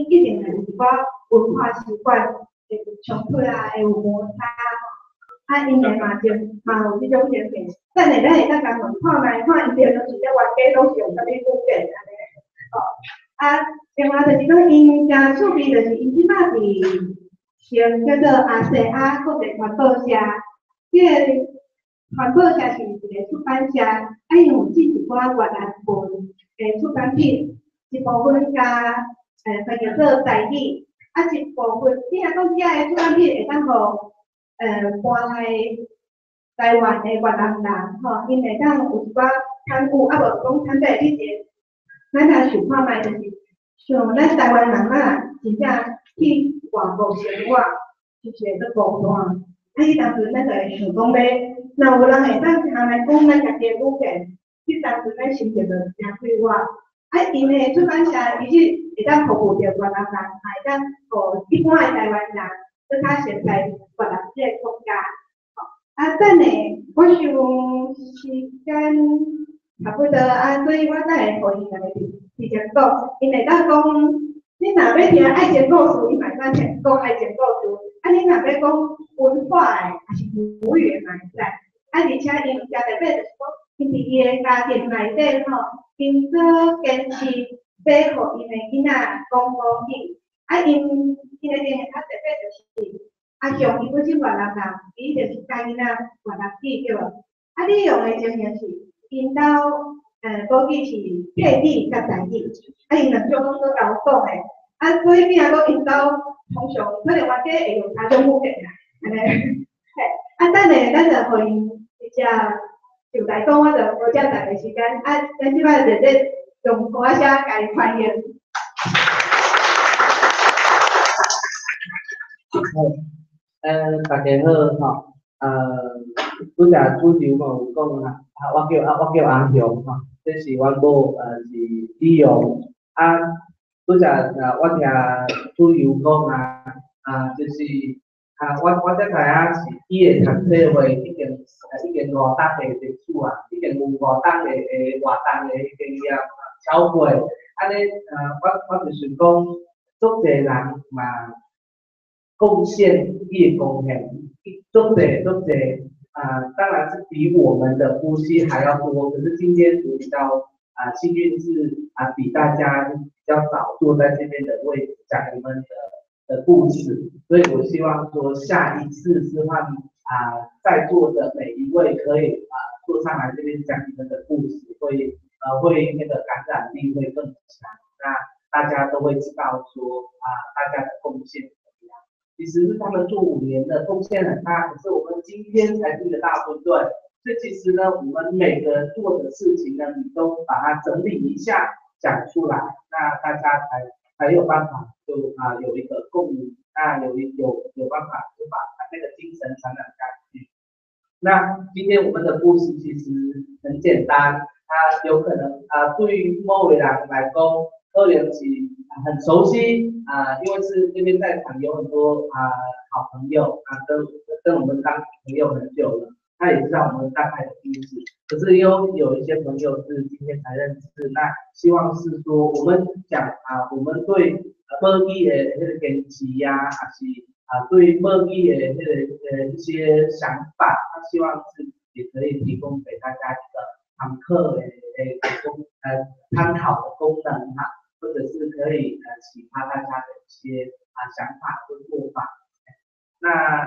一定會有一寡文化習慣會有衝突啊，會有摩擦吼。啊，𪜶的嘛就嘛有這種情形。等下咱會當共問看覓，看𪜶平常時咧冤家攏是用啥物語言按呢？吼。啊，另外就是講𪜶誠趣味，就是𪜶這擺佇像叫做亞細亞國際傳播社，這個傳播社是一個出版社，啊，𪜶有進一寡越南文的出版品，一部分共翻譯做台語，啊，一部分你若講遮的出版品會當予搬來台灣的越南人吼，𪜶會當有一寡參與，啊無講坦白以前，咱若想看覓，就是像咱台灣人啊，真正去外國生活，就是會足孤單。啊，彼當陣咱就會想講欲，若有人會當通來講咱家己的語言，彼當陣咱心情就誠快活。啊，𪜶的出版社其實會當服務著越南人，也會當予一般的台灣人，閣較熟悉越南這个國家。吼，啊，等下我想時間差不多啊，所以我等下予𪜶兩个直接講，𪜶會當講，你若欲聽愛情故事，伊嘛會當聽講愛情故事；啊，你若欲講文化的，抑是母語的嘛會使。啊，而且𪜶誠特別就是講，𪜶佇伊的家庭內底吼，𪜶做堅持欲予𪜶的囡仔講母語。啊，𪜶的另一個較特別就是，阿雄伊本身越南人，伊就是教囡仔越南語對無？啊，你用的情形是，𪜶兜母語是客語佮台語，啊，𪜶兩種攏做𠢕講的，啊，所以變啊講𪜶兜通常可能冤家會用三種語言啦，按呢，嘿，啊，等下咱就予𪜶直接就來講，我就無遮逐个時間，啊，咱這擺熱烈用鼓仔聲共伊歡迎。好，大家好吼，拄才主持人有講啦，啊，我叫阿雄吼，這是阮某，是李勇，啊，拄才啊，我聽主持人講啊，啊，就是啊，我才知影是伊的讀冊會已經五檔的歷史啊，已經有五檔的活動的經驗超過，按呢，我就想講，足濟人嘛貢獻伊的貢獻，足濟足濟啊，當然是比我們的呼吸還要多。可是今天我比較啊幸運是啊比大家比較早坐在這邊的位置講你們的故事，所以我希望說下一次是換啊在座的每一位可以啊坐上來這邊講你們的故事，會那個感染力會更強，那大家都會知道說啊大家的貢獻。其實是他們做5年的貢獻很大，可是我們今天才聽得到，對不對？所以其實呢，我們每個人做的事情呢，你都把它整理一下講出來，那大家才有辦法就啊有一個共鳴，那有一有有辦法就把那個精神傳染下去。那今天我們的故事其實很簡單，它有可能啊對於某位人來講，可能是很熟悉啊，因為是這邊在場有很多啊好朋友啊，跟我們當朋友很久了，他也知道我們大概的故事。可是有一些朋友是今天才認識，那希望是說我們講啊，我們對母語的彼個堅持呀，還是啊對母語的彼個一些想法，他希望是也可以提供給大家一個參考的參考的功能哈。或者是可以啟發大家的一些啊想法或做法。那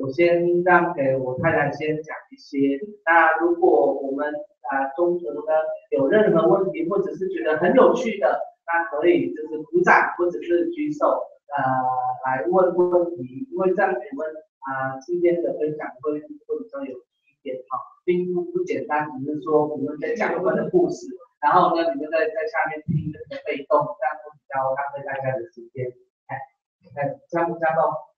我先讓給我太太先講一些。那如果我們啊中途呢有任何問題，或者是覺得很有趣的，那可以就是鼓掌或者是舉手來問問題，因為這樣我們啊今天的分享會比較有趣一點哈，並不簡單，只是說我們在講我們的故事。然後呢，你們在下面聽這個被動，這樣會比較浪費大家的時間。哎，哎，這樣這樣咯。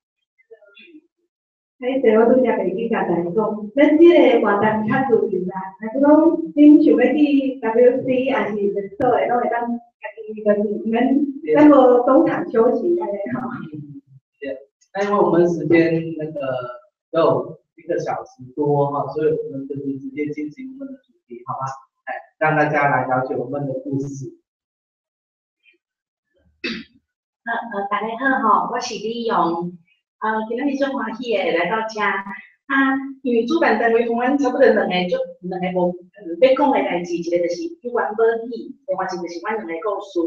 歹勢，我拄才袂記共大家講，咱這個活動較自由啦。若是講恁想欲去 WC 抑是廁所的，攏會當家己就是毋免，咱無中場休息按呢吼。對，那因為我們時間那個有1個小時多哈，所以我們就是直接進行我們的主題，好嗎？讓大家來了解我們的故事。大家好吼，我是李勇。今仔日足歡喜的來到遮。啊，因為主辦單位予阮差不多兩個足兩個無欲講的代誌，一個就是有關母語，另外一個就是阮兩個故事。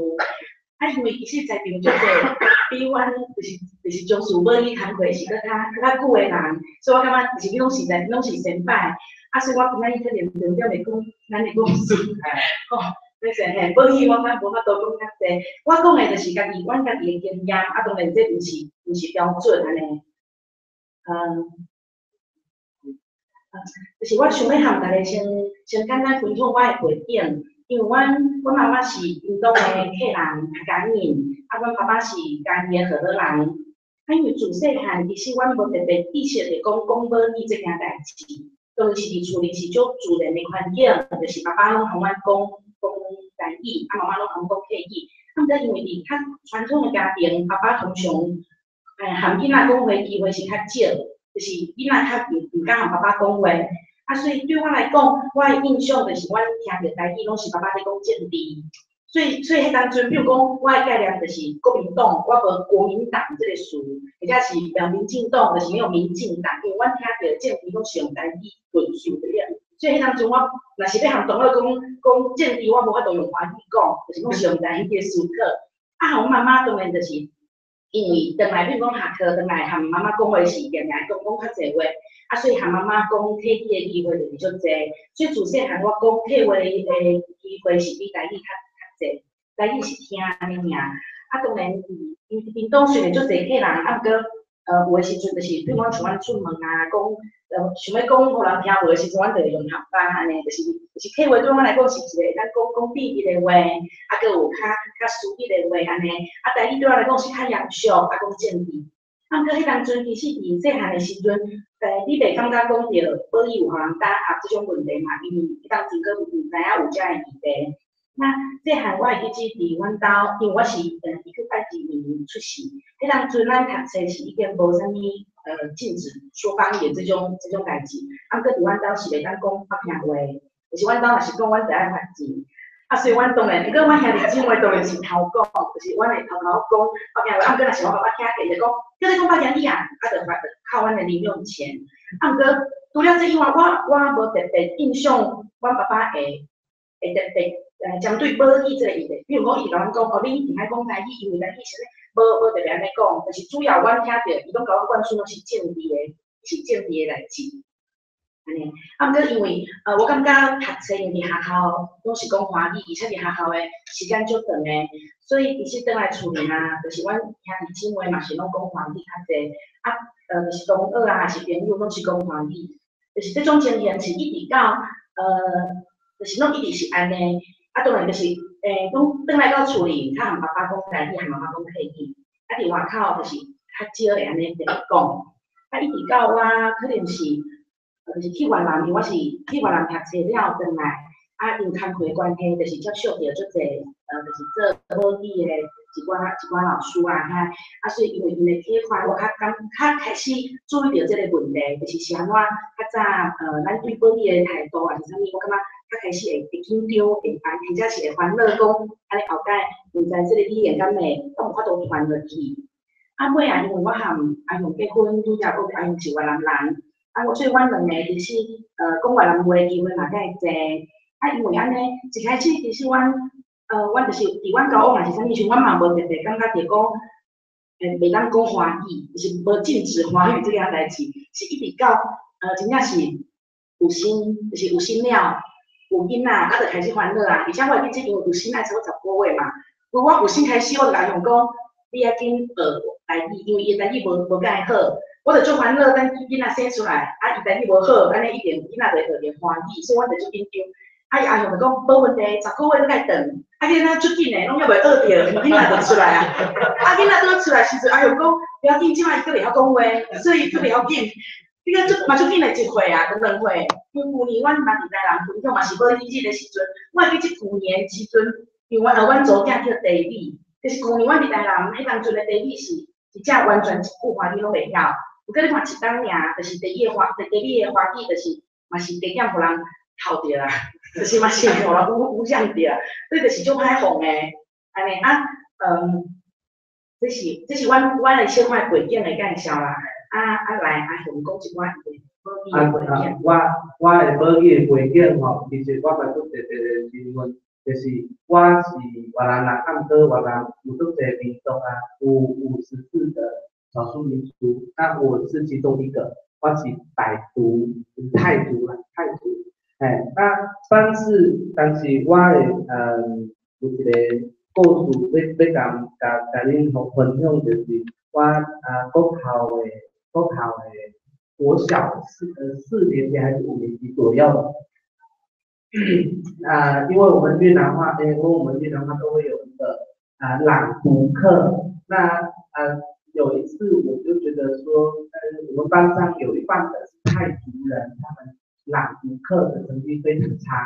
啊，因為其實在場足濟，比阮就是從事母語工課是閣較久的人，所以我感覺就是攏是在攏是先輩。啊，所以我今仔日可能重點會講咱的故事。吼，歹勢嘿，母語我較無法度講較濟，我講的就是家己，阮家己的經驗，啊，當然這毋是標準按呢。就是我想欲和大家先簡單分享我的背景，因為阮媽媽是屏東的客人，客家人，啊，阮爸爸是嘉義的河洛人。啊，因為自細漢其實阮無特別意識著講講母語這件代誌，當然是佇厝裡是足自然的環境，就是爸爸攏予阮講講台語，啊，媽媽攏予阮講客語。啊，毋過因為佇較傳統的家庭，爸爸通常，和囡仔講話機會是較少。就是囡仔較毋敢和爸爸講話，啊，所以對我來講，我的印象就是阮聽著台語攏是爸爸咧講政治，所以彼當陣，比如講，我的概念就是國民黨，我無國民黨這個詞，或者是民進黨，就是沒有民進黨，因為阮聽著政治攏是用台語論述的，所以彼當陣我若是欲和同學講講政治，我無法度用華語講，就是攏是用台語去思考。啊，阮媽媽當然就是。因為轉來，比如講下課轉來，和媽媽講話是定定講講較濟話，啊，所以和媽媽講客語的機會就是足濟，所以自細漢我講客話的機會是比台語較濟，台語是聽按呢爾。啊，當然，因為屏東雖然足濟客人，啊，毋過，有的時陣就是，比如講像阮出門啊，講，想欲講予人聽無的時陣，阮就會用客話按呢，就是客話對阮來講是一個會當講講秘密的話，啊，閣有較私密的話按呢，啊，台語對我來講是較嚴肅，啊，講政治。啊，毋過彼當陣其實佇細漢的時陣，你袂感覺講著母語有予人打壓這種問題嘛，因為彼當陣閣毋知影有這个議題。那細漢我會記得佇阮兜，因為我是1982年出世，彼當陣咱讀冊是已經無啥物禁止說方言這種代誌，啊，毋過佇阮兜是袂當講北平話，就是阮兜若是講，阮就愛罰錢。啊，所以阮當然，毋過阮兄弟姊妹當然是偷講，就是阮會偷偷講北平話，啊，毋過若是我爸爸聽著，伊就講，叫你講北平語啊，啊，就罰扣阮的零用錢。啊，毋過除了這以外，我無特別印象，阮爸爸會特別針對母語這個議題，比如講，伊共阮講，哦，你一定愛講台語，因為台語是咧，無特別按呢講，就是主要阮聽著，伊攏共阮灌輸攏是政治的，是政治的代誌。按呢，啊，毋過因為，我感覺讀冊因為佇學校攏是講華語，而且佇學校的時間足長的，所以其實轉來厝裡啊，就是阮兄弟姊妹嘛是攏講華語較濟，啊，就是同學啊，抑是朋友攏是講華語，就是這種情形是一直到，就是攏一直是按呢。啊，當然就是，講轉來到厝裡，較和爸爸講台語，和媽媽講客語。啊，佇外口就是較少會按呢特別講。啊，一直到我可能是，就是去越南，因為我是去越南讀冊了轉來，啊，因工課的關係，就是接觸著足濟，就是做母語的一寡老師啊，遐，啊，所以因為𪜶的啟發，我較感較開始注意著這個問題，就是是按怎較早，咱對母語的態度抑是啥物，我感覺較開始會緊張，會煩，或者是會煩惱，講按呢後蓋毋知這個語言敢會敢有法度傳落去。啊，尾啊，因為我和阿雄結婚，拄才講阿雄是越南人，啊，所以阮兩個其實，講越南話的機會嘛較會濟。啊，因為按呢，一開始其實阮就是佇阮交往抑是啥物時陣，阮嘛無特別感覺著講，袂當講華語，就是無禁止華語這件代誌，是一直到，真正是有生，就是有生了，有囡仔，啊，就開始煩惱啊。而且我會記得，因為有生愛差不多10個月嘛，我有生開始，我就共阿雄講，你愛緊學台語，因為伊的台語無介好，我就足煩惱，等囡仔生出來，啊，伊台語無好，按呢一定囡仔就會學著華語，所以阮就足緊張。啊，伊阿雄就講無問題，十個月你共轉，啊，囡仔足緊的，攏猶未學著，囡仔就出來啊。啊，囡仔拄出來時陣，阿雄講不要緊，這擺伊閣袂曉講話，所以閣袂要緊。你個足嘛足緊的一歲啊，閣2歲。因為舊年阮嘛佇台南分享嘛是母語日的時陣，我會記這舊年時陣，因為阮查某囝叫地理，就是舊年阮佇台南彼當陣的地理是一只完全一句華語攏袂曉。毋過你看一冬爾，就是地理的華語，就是嘛是加減予人剾著啦，就是嘛是予人污染著，所以就是足歹防的，按呢啊，這是阮的小可背景的介紹啦。啊啊來，阿雄講一寡伊的母語的背景。我的母語的背景吼，其實我嘛足濟個身份，就是我是越南人，啊毋過越南有足濟民族啊，有54個少數民族，那我是其中一個，我是傣族，泰族啦，泰族。欸，那但是我的有一個故事欲共恁分享，就是我啊國校的國小四年級還是五年級左右，啊，因為我們越南話，因為我們越南話都會有一個啊朗讀課，那啊有一次我就覺得說，我們班上有一半的是泰族人，他們朗讀課的成績非常差，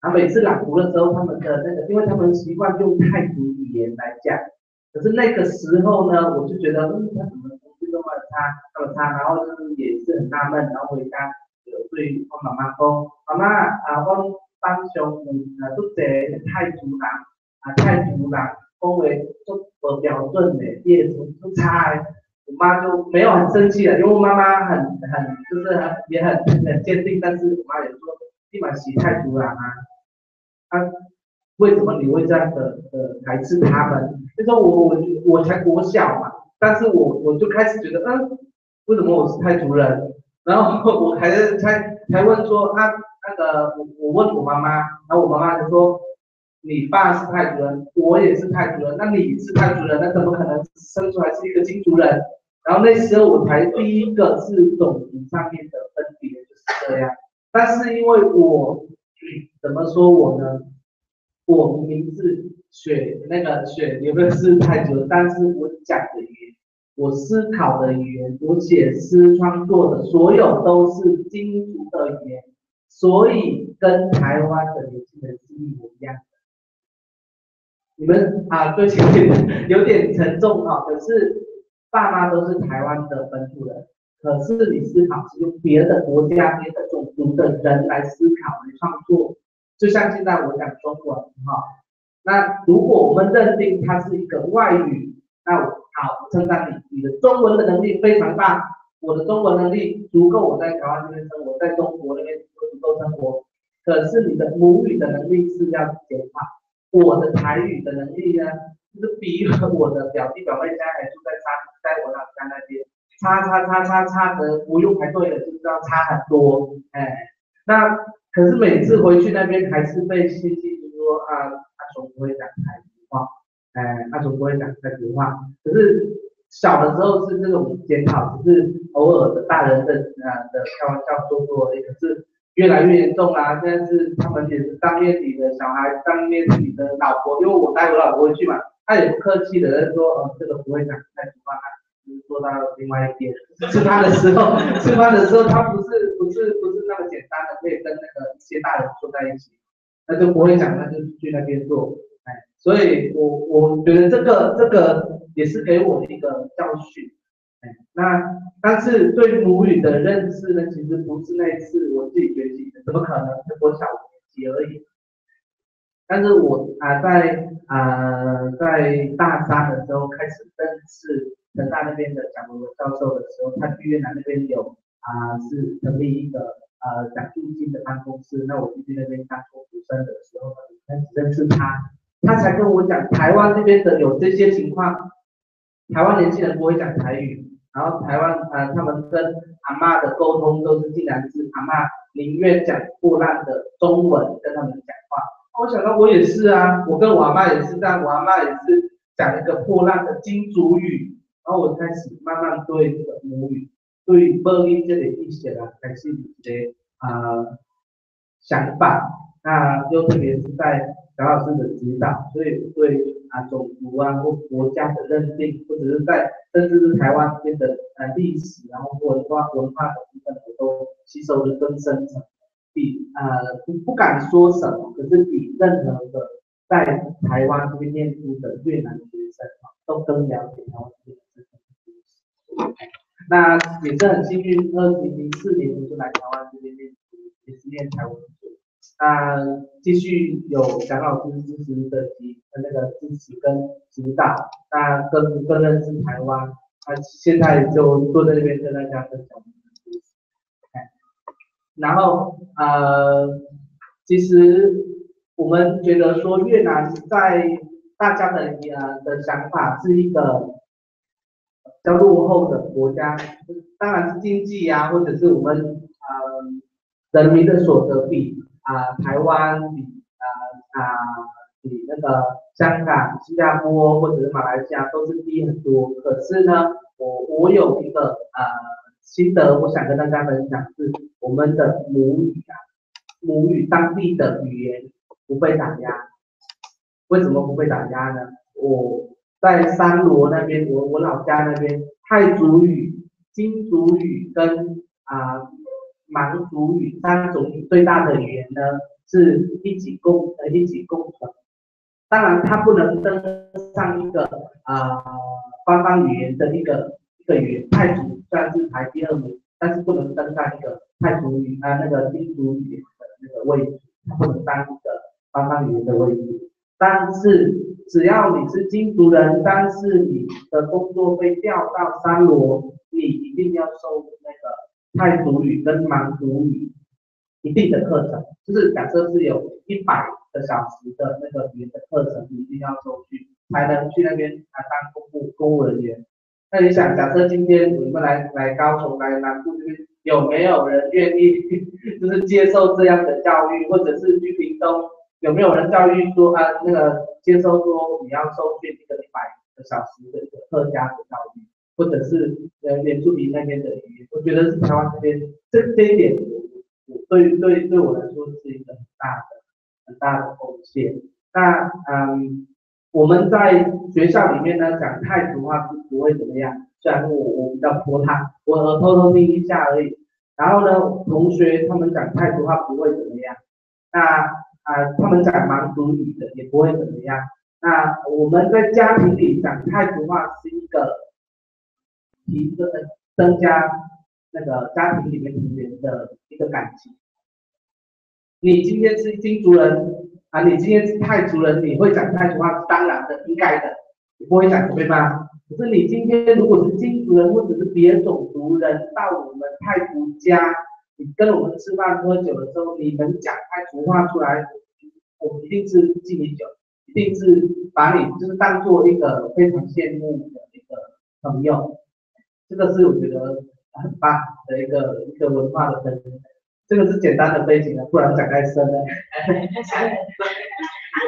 然後每次朗讀的時候，他們的那個，因為他們習慣用泰族語言來講，可是那個時候呢，我就覺得，他怎麼成績那麼差，那麼差，然後就是也是很納悶，然後回家就對我媽媽講，媽媽啊，阮班上有啊足濟泰族人，啊泰族人講話足無標準的，伊會足差的。我媽就沒有很生氣了，因為我媽媽很就是很也很堅定，但是我媽也說，你嘛是泰族人啊，啊，為什麼你會這樣的排斥他們？那時候我才國小嘛，但是我就開始覺得，為什麼我是泰族人？然後我還是才問說，啊，那個我問我媽媽，然後我媽媽就說，你爸是泰族人，我也是泰族人，那你是泰族人，那怎麼可能生出來是一個京族人？然後那時候我才第一個是種族上面的分別就是這樣，但是因為我怎麼說我呢？我明明是血那個血有沒有是泰族人，但是我講的語言，我思考的語言，我寫詩創作的所有都是京族的語言，所以跟台灣的年輕人是一模一樣的。你們啊，對，有點沉重哈，可是爸媽都是台灣的本土人，可是你思考是用別的國家、別的種族的人來思考、來創作，就像現在我講中文哈，那如果我們認定它是一個外語，那我好，我稱讚你，你的中文的能力非常大，我的中文能力足夠我在台灣這邊生活，在中國那邊都足夠生活，可是你的母語的能力是要簡化。我的台語的能力呢，就是比我的表弟表妹現在還住在山，在我老家那邊，差差差差差的不用排隊的，就知道差很多，哎，那可是每次回去那邊還是被親戚就說啊，阿雄不會講台語話，哎，阿雄不會講台語話，可是小的時候是這種檢討，只是偶爾的大人的開玩笑說說而已，可是越來越嚴重啦，現在是他們也是當面你的小孩，當面你的老婆，因為我帶我老婆回去嘛，他也不客氣的說，這個不會講泰語話，就是坐到另外一邊。吃飯的時候，吃飯的時候他不是那麼簡單的可以跟那個一些大人坐在一起，那就不會講，那就去那邊坐。哎，所以我覺得這個也是給我一個教訓。哎，那但是對母語的認識呢，其實不是那一次我自己覺醒的，怎麼可能？我小五年級而已。但是我啊在大三的時候開始認識成大那邊的蔣文文教授的時候，他去越南那邊有啊是成立一個獎助金的辦公室，那我去那邊當工讀生的時候，開始認識他，他才跟我講台灣這邊的有這些情況，台灣年輕人不會講台語。然後台灣啊，他們跟阿嬤的溝通都是竟然是阿嬤寧願講破爛的中文跟他們講話。我想到我也是啊，我跟我阿嬤也是這樣，我阿嬤也是講一個破爛的京族語。然後我開始慢慢對這個母語，對母語這個意識啊，開始有一個啊想法。那又特別是在蔣老師的指導，所以對啊種族啊或國家的認定，或者是在甚至是台灣這邊的歷史，然後文化的部分，我都吸收的更深層。比不敢說什麼，可是比任何的在台灣這邊念書的越南學生都更了解台灣這邊的歷史。那也是很幸運，2004年我就來台灣這邊念書，也是念台文所。那繼續有蔣老師支持的及那個支持跟指導，那更認識台灣。那現在就坐在這邊跟大家分享我們的故事。然後其實我們覺得說越南在大家的想法是一個比較落後的國家，當然是經濟啊，或者是我們人民的所得比台灣比那個香港、新加坡或者是馬來西亞都是低很多。可是呢，我有一個心得，我想跟大家分享，是我們的母語啊，母語當地的語言不被打壓。為什麼不被打壓呢？我在暹羅那邊，我老家那邊，泰族語、京族語跟滿族語三種最大的語言呢，是一起共存。當然，它不能登上一個官方語言的一個語言。泰族雖然是排第二名，但是不能登上一個泰族語啊那個京族語言的那個位置，它不能當一個官方語言的位置。但是只要你是京族人，但是你的工作被調到暹羅，你一定要受那個泰族語跟滿族語一定的課程，就是假設是有100個小時的那個語言的課程，你一定要收去，才能去那邊啊當公務人員。那你想，假設今天你們來高雄、來南部這邊，有沒有人願意就是接受這樣的教育，或者是去屏東，有沒有人教育說啊那個接受說你要受訓一個100個小時的一個客家的教育，或者是原住民那邊的語言？我覺得是台灣這邊這一點，我對我來說是一個很大的貢獻。那我們在學校裡面呢講泰族話是不會怎麼樣，雖然我比較拖沓，我偷偷聽一下而已。然後呢，同學他們講泰族話不會怎麼樣，那他們講滿族語的也不會怎麼樣。那我們在家庭裡講泰族話是一個提升增加那個家庭裡面成員的一個感情。你今天是京族人啊，你今天是泰族人，你會講泰族話是當然的，應該的，你不會講對嗎？可是你今天如果是京族人或者是別種族人到我們泰族家，你跟我們吃飯喝酒的時候，你能講泰族話出來，我們一定是敬你酒，一定是把你就是當做一個非常羨慕的一個朋友。這個是我覺得很棒的一個文化的分享。這個是簡單的背景啦，不然講太深了。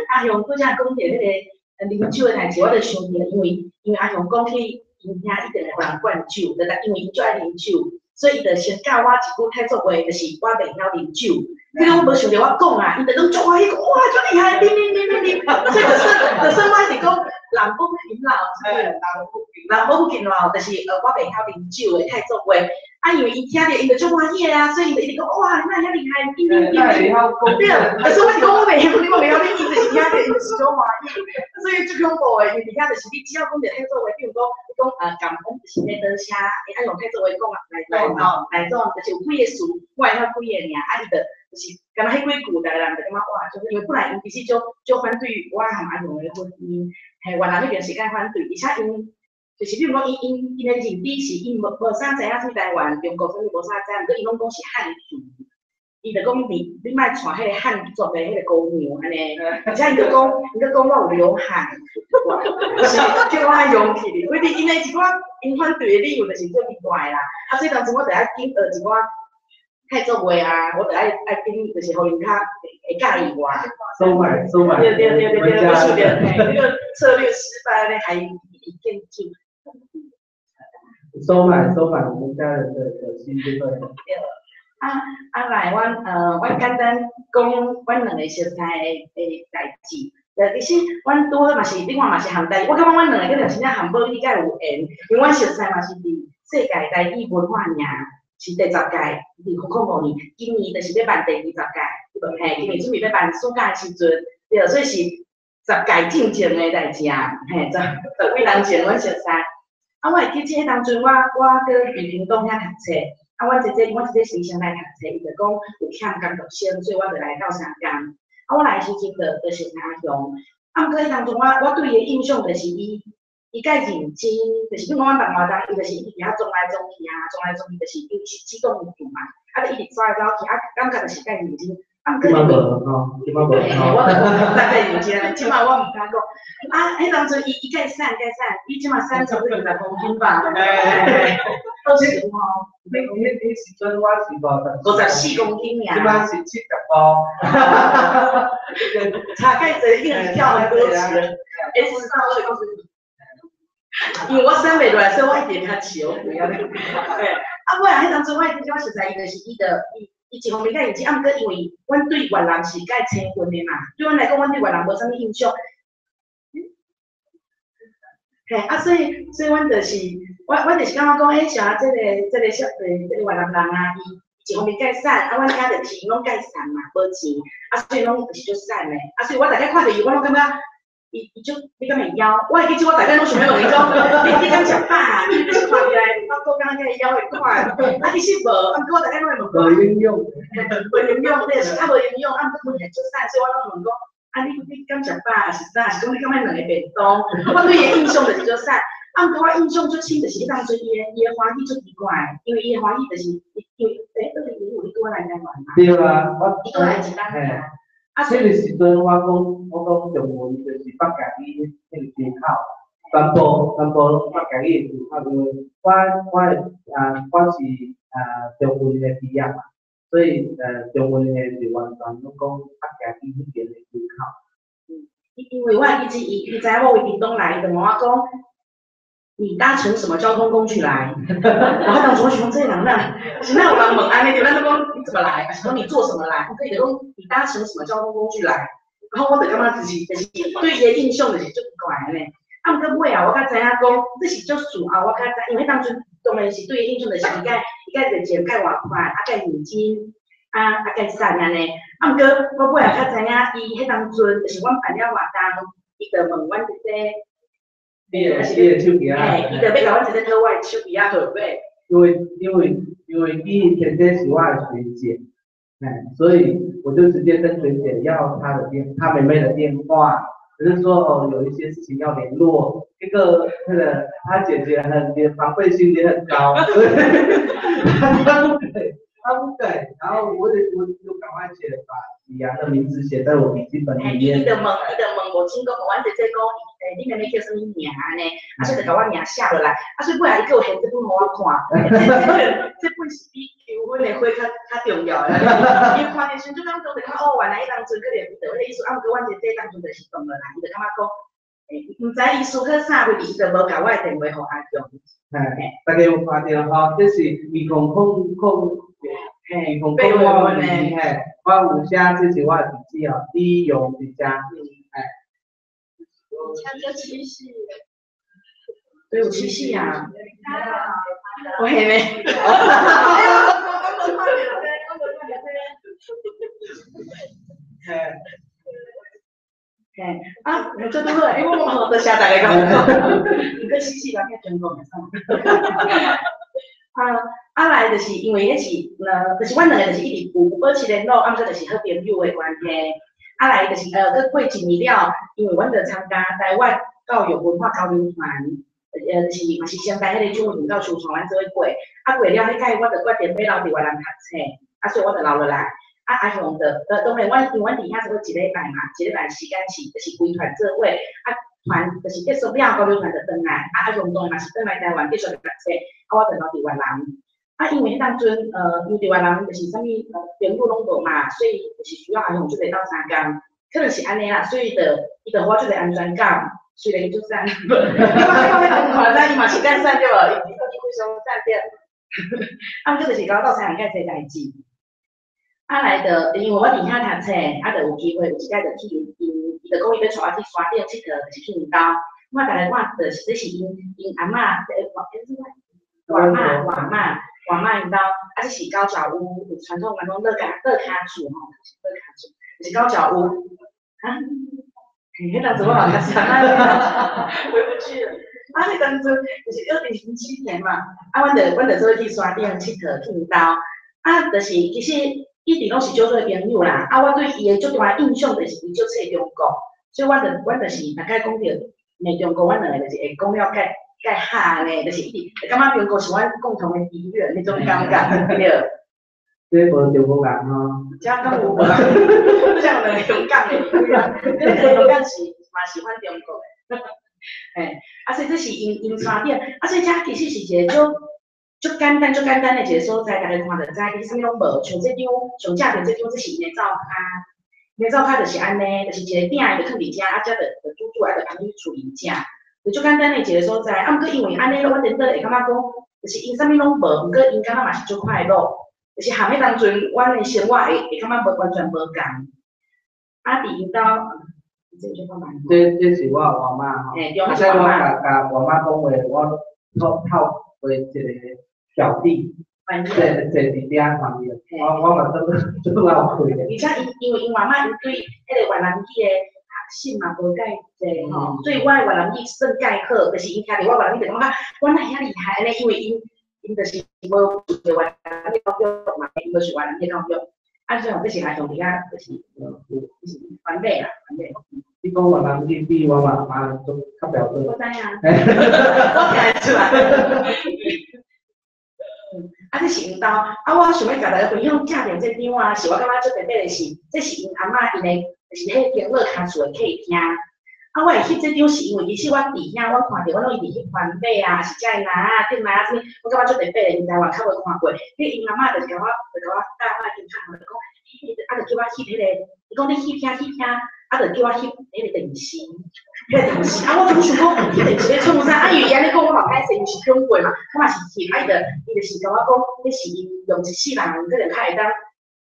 阿雄拄才講著彼個啉酒的代誌，我就想著，因為阿雄講起𪜶遐一定會予人灌酒，就因為𪜶足愛啉酒，所以伊就先教我一句泰族話，就是我袂曉啉酒。這個我無想著我講啊，𪜶就攏足歡喜，講哇足厲害，啉啉啉啉啉。所以就算我一直講南部飲老，南部飲老，就是我袂曉啉酒的泰族話。啊，因為伊聽著，伊就足歡喜的啊，所以伊就一直講哇，你哪遐厲害，啉啉啉啉。對，可是我是講我袂曉，你我袂曉啉，伊就是聽著，伊就是足歡喜。所以足恐怖的，因為遐就是你只要講著泰族話，比如講你講感恩就是咧多聲，會愛用泰族話講啊，來做，就是有幾個詞，我會曉幾個爾，啊伊就就是敢若彼幾句，逐個人就感覺哇，就是因為本來𪜶其實足足反對我和阿雄的婚姻，嘿，越南彼邊是較反對，而且𪜶就是比如講，𪜶的認知是𪜶無啥知影啥物台灣、中國啥物無啥知影，毋過𪜶攏講是漢族，伊就講你莫娶彼個漢族的彼個姑娘按呢，而且伊閣講我有流汗，就是叫我愛用起哩，反正𪜶的一寡𪜶反對的理由就是足奇怪啦，啊，所以當陣我就愛緊學一寡泰族話啊，我就愛緊，就是予𪜶較會佮意我。收買收買。對對對對對，我想著嘿，這個策略失敗咧，還一直見酒。收買收買我們家人的心就對了。對。啊來，阮簡單講阮兩個熟似的代誌。其實阮拄好嘛是，另外嘛是和台，我感覺阮兩個可能真正和母語較有緣，因為阮熟似嘛是佇世界台語文化營是第10屆，2005年，今年就是欲辦第20屆，嘿，今年準備欲辦暑假的時陣，對，所以是10屆進前的代誌啊，嘿，十幾年前阮熟似。啊，我會記這彼當陣，我閣佇屏東遐讀冊，啊，阮姐姐，阮姐姐是先來讀冊，伊就講有欠工讀生，所以我就來鬥相共。啊，我來的時陣就熟識阿雄，啊，毋過彼當陣我對伊的印象就是伊，伊介認真，就是比如講阮辦活動，伊就是一直遐撞來撞去啊，撞來撞去，就是因為是機動組嘛，啊，就一直走來走去，啊，感覺就是介認真。啊，毋過這馬無吼，這馬無吼。我就講較認真，這馬我毋敢講。啊，彼當陣伊介瘦介瘦，伊這馬瘦差不多20公斤吧。都是吼。彼時陣我是50，54公斤爾。這馬是75。差介濟，已經跳很多級了。欸，事實上我就告訴你，因為我瘦袂落來，所以我一直較笑。嘿，啊，尾啊，彼當陣我記得我實在伊就是伊就伊。伊一方面較認真，啊，毋過因為阮對越南是較親近的嘛，對阮來講，阮對越南無啥物印象。嘿，啊，所以阮就是，我就是感覺講，欸，像這個小，這個越南人啊，伊一方面較瘦，啊，阮家就錢攏較瘦嘛，無錢，啊，所以攏就是足瘦的，啊，所以我逐擺看著伊，我攏感覺，伊足，你敢會枵？我會記得我逐擺攏想欲問伊講，你敢食飽？你看起來我閣感覺枵的款，啊，其實無，啊，毋過我逐擺攏會問講，無營養，無營養，對，是較無營養，啊，毋過問題足瘦，所以我攏問講，啊，你敢食飽？是啥？是講你敢愛兩个便當？我對伊的印象就是足瘦，啊，毋過我印象足深就是彼當陣伊的歡喜足奇怪，因為伊的歡喜就是因為2015你拄仔來台灣嘛。對啊，我。伊拄來一冬爾。啊，彼個時陣我講中文就是北京語彼個出口，全部攏北京語的出口，因為我是中文的畢業嘛，所以中文的是完全攏講北京語彼邊的出口。因為我會記得伊知影我為屏東來，伊就問我講，你搭乘什麼交通工具來？然後當時我想講，這個人哪，是哪有人問按呢？對，咱攏講你怎麼來？還是講你坐什麼來？伊就講你搭乘什麼交通工具來？然後我就感覺就是對伊的印象就是足怪按呢。啊，毋過尾後我才知影講，這是足事後我才知，因為彼當陣當然是對伊印象就是伊較熱情、較活潑，啊，較認真，啊較瘦按呢。啊，毋過我尾後才知影，伊彼當陣就是阮辦了活動，伊就問阮姐姐。你的手機啊？嘿，伊就欲共阮姐姐討我的手機仔號碼。因為伊姐姐是我的學姐，哎，所以我就直接跟學姐要她妹妹的電話，只是說哦，有一些事情要聯絡。一個那個她姐姐很防備心也很高，所以她不給，她不給，然後我就趕快寫把李陽的名字寫在我筆記本裡面。伊就問無清講，阮姐姐講，欸，你妹妹叫啥物名按呢？啊，所以就共我名寫落來，啊，所以尾仔伊閣有現這本予我看，這本是比求婚的花較重要的。伊看的時陣就感覺就感覺哦，原來彼當陣可能伊就彼個意思，啊，毋過阮姐姐當陣就是斷落來，伊就感覺講，欸，毋知意思去啥，伊就無共我的電話予阿強。嘿，大家有看著吼，這是2000 2005年，嘿，我有寫這是我的地址哦，李勇佇遮，嘿。搶著七夕。對，有七夕啊。我還沒。我無看著這，我無看著這。嘿。嘿，啊，這拄好，因為我無多謝大家講。毋過七夕人較全國會使。啊來就是因為彼是，就是阮兩個就是一直有保持聯絡，啊，毋過就是好朋友的關係。啊來就是閣過一年了，因為阮就參加台灣教育文化交流團，就是嘛是先帶彼個張文教授帶阮做伙過，啊過了彼擺我就決定欲留佇越南讀冊，啊所以我就留落來。啊阿雄就，當然阮因為阮佇遐差不多一禮拜嘛，一禮拜時間是就是規團做伙，啊團就是結束了，交流團就轉來，啊阿雄當然嘛是轉來台灣繼續讀冊，啊我就留佇越南。啊，因為彼當陣，因為佇越南就是啥物朋友攏無嘛，所以就是需要阿雄足濟鬥相共，可能是按呢啦，所以就伊就予我足濟安全感，雖然伊足瘦，你看彼當看知伊嘛是較瘦對無？伊非常瘦對。啊，毋過就是共我鬥相共較濟代誌。啊來就因為我佇遐讀冊，啊就有機會有一擺就去𪜶，伊就講伊欲帶我去山頂𨑨迌，就是去𪜶兜。我逐下看，就是這是𪜶阿嬤，外嬤𪜶兜，啊這是高腳屋，有傳統人講樂卡厝吼，是樂卡厝，就是高腳屋。啊？嘿，彼當陣我嘛較細，回不去了。啊，彼當陣就是2007年嘛，啊，阮就做伙去山頂𨑨迌，去𪜶兜。啊，就是其實一直攏是足好朋友啦。啊，我對伊的足大印象就是伊足冊中國。所以阮就是大概講著罵中國，阮兩个就是會講了蓋蓋哈呢，就是一直感覺中國是阮共同的敵人彼種感覺，對。這無中國人吼。遮敢有無？這有兩个香港的，這兩个香港是嘛喜歡中國的，嘿，啊，所以這是𪜶𪜶山頂，啊，所以遮其實是一个足足簡單、足簡單的一个所在，逐家看就知，伊啥物攏無。像這張上正面這張，這是𪜶的灶跤，𪜶的灶跤就是按呢，就是一個鼎，伊就囥佇遮，啊，遮就就煮煮，啊，就放去厝裡食，就足簡單的一个所在。啊，毋過因為按呢，我顛倒會感覺講，就是𪜶啥物攏無，毋過𪜶感覺嘛是足快樂。就是含彼當陣，阮的生活會感覺無完全無仝。啊，佇𪜶兜，這是我外媽吼，啊，所以我共共外媽講話，我透透過一個表弟，坐坐佇邊旁邊，我嘛足足老氣的。而且因為𪜶外媽𪜶對彼个越南語的學習嘛無蓋濟吼，所以我的越南語算蓋好，就是𪜶聽著我越南語就感覺我哪會遐厲害按呢，因為𪜶就是無受著越南語教育嘛，𪜶無受越南語教育。啊，所以這是阿雄佇遐，就是有就是完美啦，完美。你講越南語比我媽媽都較標準。我知影，我聽會出來。啊，這是𪜶兜，啊，我想欲共大家分享正面這張啊，是我感覺足特別的是，這是𪜶阿嬤𪜶的，就是彼個長樂跤厝的客廳。啊，我會翕這張是因為其實我佇遐，我看著我攏一直翕番麥啊，是遮的籃仔、頂籃仔啥物，我感覺足特別的，𪜶台灣較無看過。彼𪜶阿嬤就是共我，就共我教我鏡頭，就講，啊，就叫我翕彼個，伊講你翕遐翕遐，啊，就叫我翕彼個電視，彼個電視。啊，我總想講翕電視欲創啥？啊，因為伊按呢講，我嘛歹勢，因為是長輩嘛，我嘛是翕，啊，伊就是共我講，彼是𪜶用一世人可能較會當。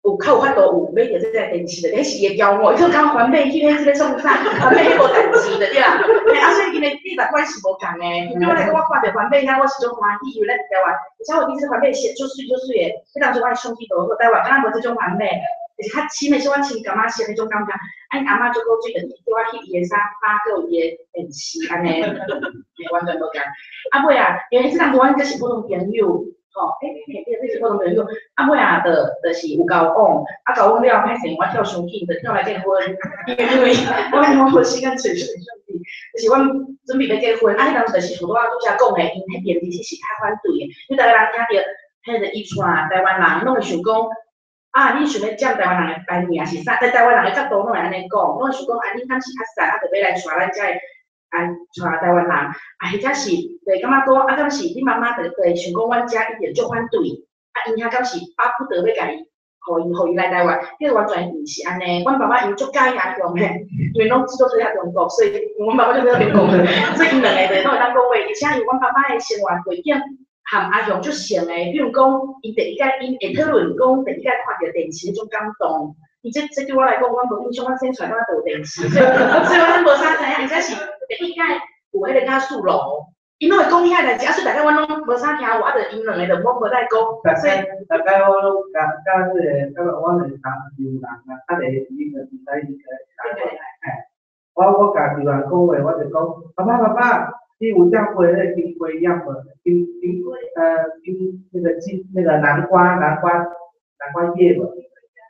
有較有法度有買著這個電視的，彼是伊的驕傲。伊說講番麥彼個這个創啥？番麥彼無代誌的對啦。嘿，啊，所以𪜶的價值觀是無仝的。對我來講，我看著番麥遐，我是足歡喜，因為咱台灣，而且我記這番麥色足媠足媠的。彼當陣我的相機無好，台灣敢若無這種番麥，就是較深的，小可深柑仔色彼種感覺。啊，𪜶阿嬤足古錐，就是叫我翕伊的沙發，閣有伊的電視，按呢，完全無仝。啊，尾啊，因為這當陣阮閣是普通朋友。吼，欸，嘿，對，這是普通朋友。啊，尾啊，就是有交往，啊，交往了，歹勢我跳傷緊，就跳來結婚。因為我無時間揣揣相機，就是阮準備欲結婚。啊，彼當陣就是拄拄才講的，𪜶彼邊其實是較反對的。因為逐个人聽著彼個伊娶台灣人，攏會想講，啊，你想欲佔台灣人的便宜，抑是啥？佇台灣人的角度攏會按呢講，攏會想講，啊，你敢是較實，啊，就欲來娶咱遮的。啊，娶台灣人，啊，彼者是就會感覺講，啊，敢是你媽媽就會想講，阮遮一定足反對，啊，𪜶遐敢是巴不得欲共伊，予伊來台灣，彼個完全毋是按呢。阮爸爸𪜶足佮意阿雄的，因為攏做做遐中國，所以阮爸爸就做中國，所以𪜶兩个就攏會當講話。而且因為阮爸爸的生活背景和阿雄足像的，比如講，𪜶第一擺𪜶會討論講第一擺看著電視彼種感動。伊這對我來講，我無印象，阮生出來敢若就有電視，所以我攏無啥知影，而且是第一擺有彼個瓦斯爐，𪜶攏會講遐代誌，啊，所以大概阮攏無啥聽有，啊，就𪜶兩个就攏無再講。大概大概我攏共共彼个，共阮的同丈人啊，較個伊個毋知伊個人，嘿，我共丈人講話，我就講，爸爸爸爸，你有食過彼個金瓜葉無？金金金那個金那個南瓜葉無？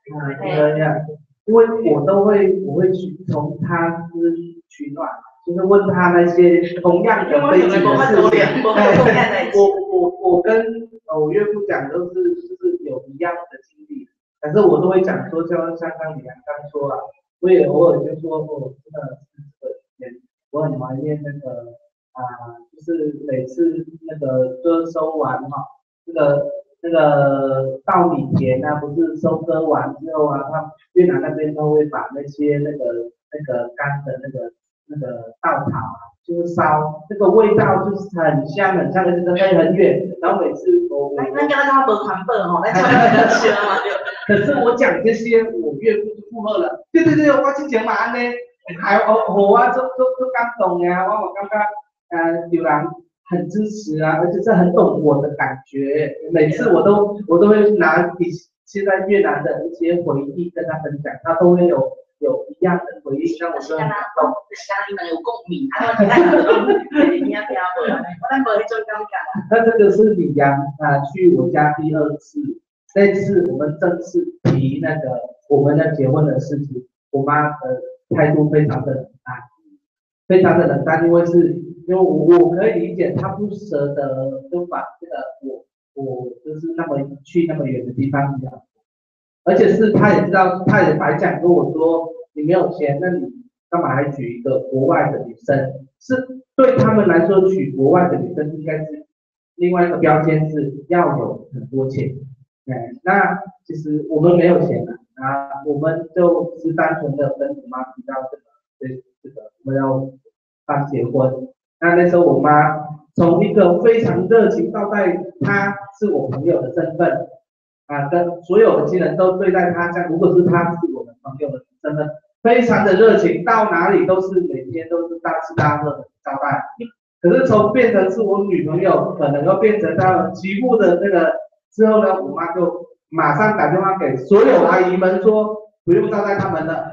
啊，對呀，因為我都會，我會去從他就是取暖，就是問他那些同樣的背景的事情。我跟我岳父講都是就是有一樣的經歷，反正我都會講說，像剛你剛剛說啊，我也偶爾就說，哦，真的是這個我很懷念那個啊，就是每次那個割收完哈，那個稻米田啊，不是收割完之後啊，他越南那邊都會把那些那個乾的那個稻草啊，就是燒，那個味道就是很香很香，而且飛很遠。然後每次我咱敢若無環保吼，咱燒嘛。可是我講這些，我岳父就附和了。對對對，我之前嘛按呢，還我啊，足足足感動呀，我感覺有人很支持啊，而且是很懂我的感覺。每次我都會拿以現在越南的一些回憶跟他分享，他都會有一樣的回憶，讓我覺得很感動。就是敢若𪜶兩個有共鳴，啊，我我咱無彼種感覺。那這個是李陽啊，去我家第二次，那次我們正式提那個我們要結婚的事情，我媽的態度非常的啊非常的冷淡，因為我可以理解他不捨得就把這個我就是那麼去那麼遠的地方養，而且是他也知道，他也白講跟我說，你沒有錢，那你幹嘛還娶一個國外的女生？是對他們來說，娶國外的女生應該是另外一個標籤，是要有很多錢。哎，那其實我們沒有錢的啊，我們就是單純的跟我媽提到這個我們要辦結婚。那時候我媽從一個非常熱情招待她是我朋友的身份，啊，跟所有的親人都對待她像如果是她是我們朋友的身份，非常的熱情，到哪裡都是每天都是大吃大喝的招待。可是從變成是我女朋友，可能又變成他們媳婦的那個之後呢，我媽就馬上打電話給所有阿姨們說，不用招待他們了。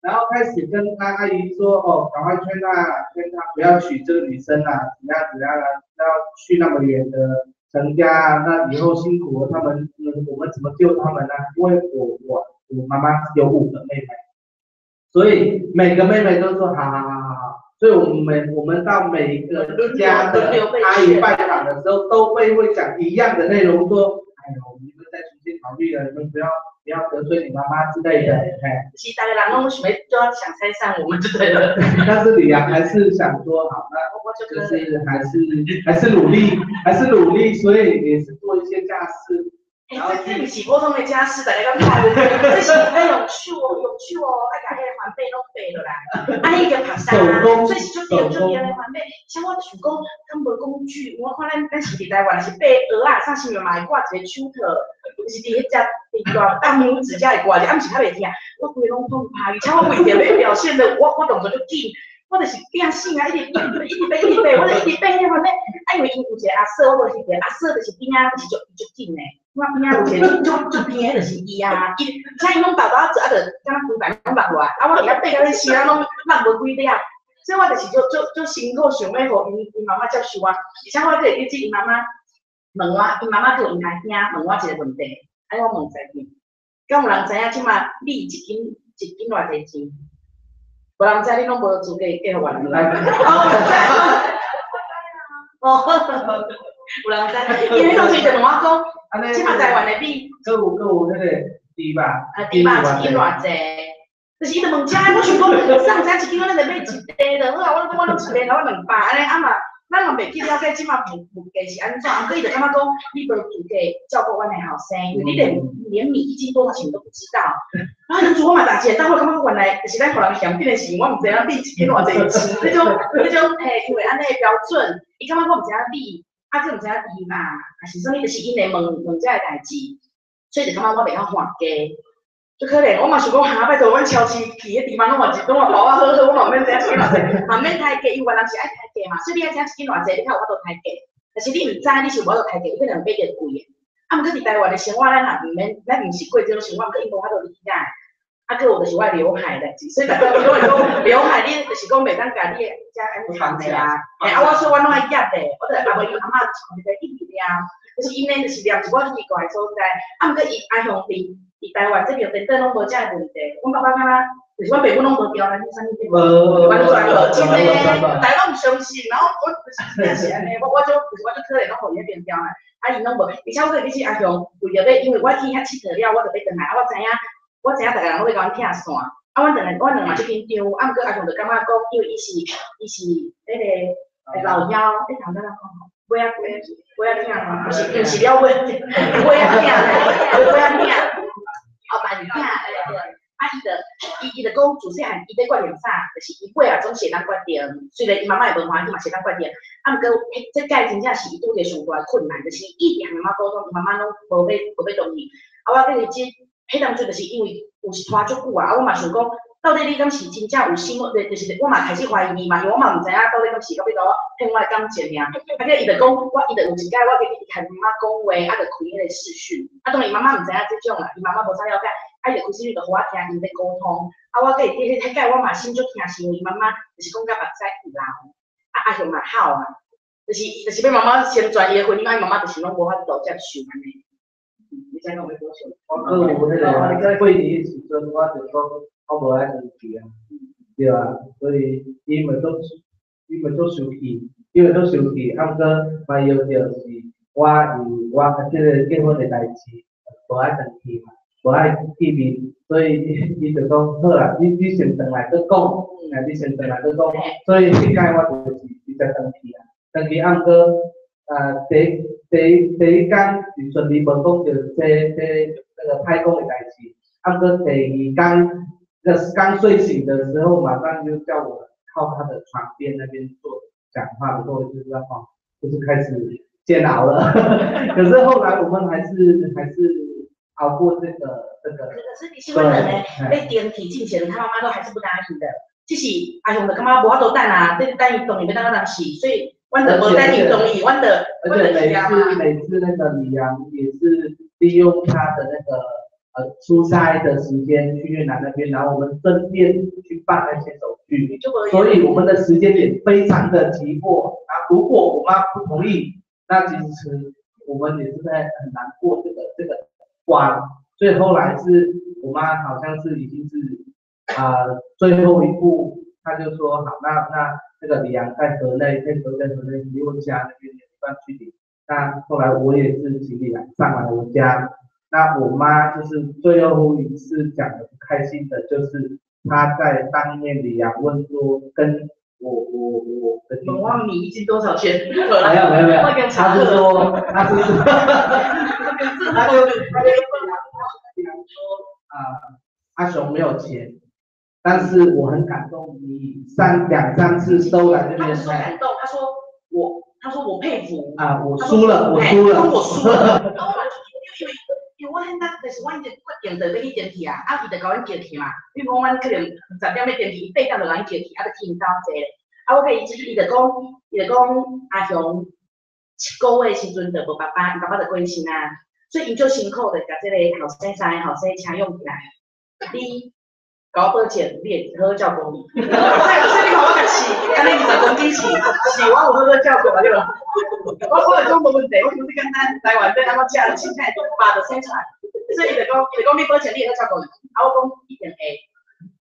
然後開始跟他阿姨說，哦，趕快勸他，勸他不要娶這個女生啦，怎樣怎樣啊，要去那麼遠的成家，那以後辛苦了他們，我們怎麼救他們呢？因為我媽媽有五個妹妹，所以每個妹妹都說好好好好好，所以我們到每一個家的阿姨拜訪的時候，都會講一樣的內容，說，哎呦，你們再重新考慮了，你們不要得罪你媽媽之類的，哎。其實大家人攏想欲就要想拆散我們就對了。但是李陽還是想說，好，那就是還是努力，還是努力，所以也是做一些家事。欸，這毋是普通的家事，大家敢看？這是愛用手哦，用手哦，愛共彼個環被攏爬落來，啊，伊個拍沙，所以是足重足重的環被。像我想講，敢無工具，我看咱是佇台灣是爬蚵仔，啥時陣嘛會掛一個手套，就是佇彼只佇大大拇指才會掛者，啊，毋是較袂疼。我規个攏痛拍，而且我為著欲表現的，我動作足緊。我就是拼死啊，一直一直一直爬，一直爬，我就一直爬彼個環被。啊，因為𪜶有一個阿嫂，我無記得，阿嫂就是邊仔，就是足足緊的。我邊仔有一個足足邊的，就是伊啊，伊，且伊攏沓沓仔做，啊，就敢若規排攏落落來，啊，我佇遐爬甲欲死，啊，攏落無幾粒，所以我就是足足足辛苦，想欲予𪜶媽媽接受我，而且我閣會記得𪜶媽媽問我，𪜶媽媽閣有𪜶阿兄問我一個問題，啊，我問一下，敢有人知影這馬米一斤偌濟錢？無人知，你攏無資格計予我。哦，有人知，因為當時就問我講，這馬台灣的米，閣有彼個豬肉，啊，豬肉一斤偌濟？就是伊就問這，我想講，啥人知一斤，咱就買一袋就好啊。我講我攏一袋，我200按呢，啊嘛，咱嘛袂去了解這馬物價是按怎，毋過伊就感覺講，你無資格照顧阮的後生，因為你連米一斤多少錢都不知道。啊，當初我嘛大一個，但我感覺原來就是咱予人嫌緊的時，我毋知影米一斤偌濟錢，彼種嘿，因為按呢的標準，伊感覺我毋知影米，啊，閣毋知影豬肉，還是啥物，就是𪜶會問問這个代誌，所以就感覺我袂曉還價。足可憐，我嘛想講，哈，拜託，阮超市去彼地方攏嘛一攏嘛包啊好好，我嘛毋免知影一斤偌濟，嘛毋免刣價，因為原人是愛刣價嘛，所以你愛知影一斤偌濟，你較有法度刣價。但是你毋知，你是無法度刣價，你可能買著貴的。啊，毋過佇台灣的生活，咱也毋免，咱毋是過這種生活，毋過𪜶無法度理解。啊，閣有就是我的劉海代誌，所以逐擺我攏會講劉海，你就是講袂當共你的遮按呢長的啊。嘿，啊，我說我攏愛夾的，我就阿無伊阿嬤穿一個一直掠，就是𪜶呢就是掠一寡奇怪的所在。啊，毋過伊阿雄佇台灣這邊等等攏無這个問題。阮爸爸敢若，就是阮爸母攏無刁難你啥物對無？完全無，真的，大家攏毋相信。然後我就是真正是按呢，我就就是我足可憐，攏予伊彼邊刁難，啊𪜶攏無。而且我閣記得阿雄為著欲，因為我去遐𨑨迌了，我就欲轉來，啊我知影。我知影逐个人攏欲共阮拆散，啊，阮轉來，阮兩个嘛足緊張，啊，毋過阿雄就感覺講，因為伊是彼個老幺，你頭先怎講吼？尾仔尾仔囝，毋是了尾，尾仔囝，尾仔囝，哦，万囝，對。啊，伊就講自細漢伊欲決定啥，就是伊尾仔總是會當決定。雖然伊媽媽會無歡喜，嘛是會當決定。啊，毋過，這擺真正是伊拄著上大的困難，就是伊一直共媽媽溝通，伊媽媽攏無欲同意。啊，我記得這。彼當陣就是因為有是拖足久啊，啊我嘛想講，到底你敢是真正有心，就是我嘛開始懷疑伊嘛，因為我嘛毋知影到底敢是到欲共我騙我的感情爾。啊，伊就講，我伊就有一擺我記得伊共媽媽講話，啊就開彼個視訊，啊當然伊媽媽毋知影這種啦，伊媽媽無啥了解，啊伊就開視訊就予我聽𪜶咧溝通，啊我記得彼擺我嘛心足疼，是因為伊媽媽就是講甲目屎流，啊阿雄嘛哭啊，就是欲媽媽成全伊的婚姻，啊伊媽媽就是攏無法度接受按呢。你知影我欲講啥？我閣有彼個過年的時陣，我就講我無愛回去啊。對啊，所以伊嘛足生氣，伊嘛足生氣，啊，毋過嘛搖著是我因為我這个結婚的代誌無愛轉去嘛，無愛見面，所以伊就講好啦，你先轉來閣講，啊，你先轉來閣講，所以彼擺我就是直接轉去啊，轉去啊，毋過啊，第一工是順利無講著這那個派工的代誌，啊，毋過第二工剛睡醒的時候，馬上就叫我靠他的床邊那邊坐講話的時候，就是哦，就是開始煎熬了。可是後來我們還是熬過這個。可是你是阮兩个欲登記進前，他媽媽都還是不答應的。只是阿雄就感覺無法度等啊，你等伊同意欲等到當時，所以阮就無等伊同意，阮就而且每次那個李陽也是利用他的那個出差的時間去越南那邊，然後我們順便去辦那些手續，所以我們的時間點非常的急迫。啊，如果我媽不同意，那其實我們也是在很難過這個關。所以後來是我媽好像是已經是最後一步，她就說好，那這個李陽在河內，那時候在河內離我家那邊有一段距離。那後來我也是請李陽上來我家。那我媽就是最後一次講的不開心的，就是她在當面李陽問說，跟我的問我米一斤多少錢？沒有沒有沒有，他是說，他是說，他就李陽說啊，阿雄沒有錢，但是我很感動，你兩三次都來這邊。他說感動，他說我佩服。啊，我輸了，我輸了，我輸了。因為我現在就是阮決定就欲去登記啊，啊，伊就共阮叫去嘛。比如講，阮可能10點欲登記，伊8點就共阮叫去，啊，就去𪜶兜坐咧。啊，我佮伊，伊就講，阿雄7個月時陣就無爸爸，𪜶爸爸就過身啊，所以𪜶足辛苦，就共這個後生三个後生請養起來。你共我保證，你會好好照顧伊。所以你看我共試，按呢20公斤是我有好好照顧啊，對無？我就講無問題，我想你簡單，台灣欲按怎食，凊彩肉就生出來。所以伊就講，伊就講你保證你會好照顧伊。啊，我講一定會。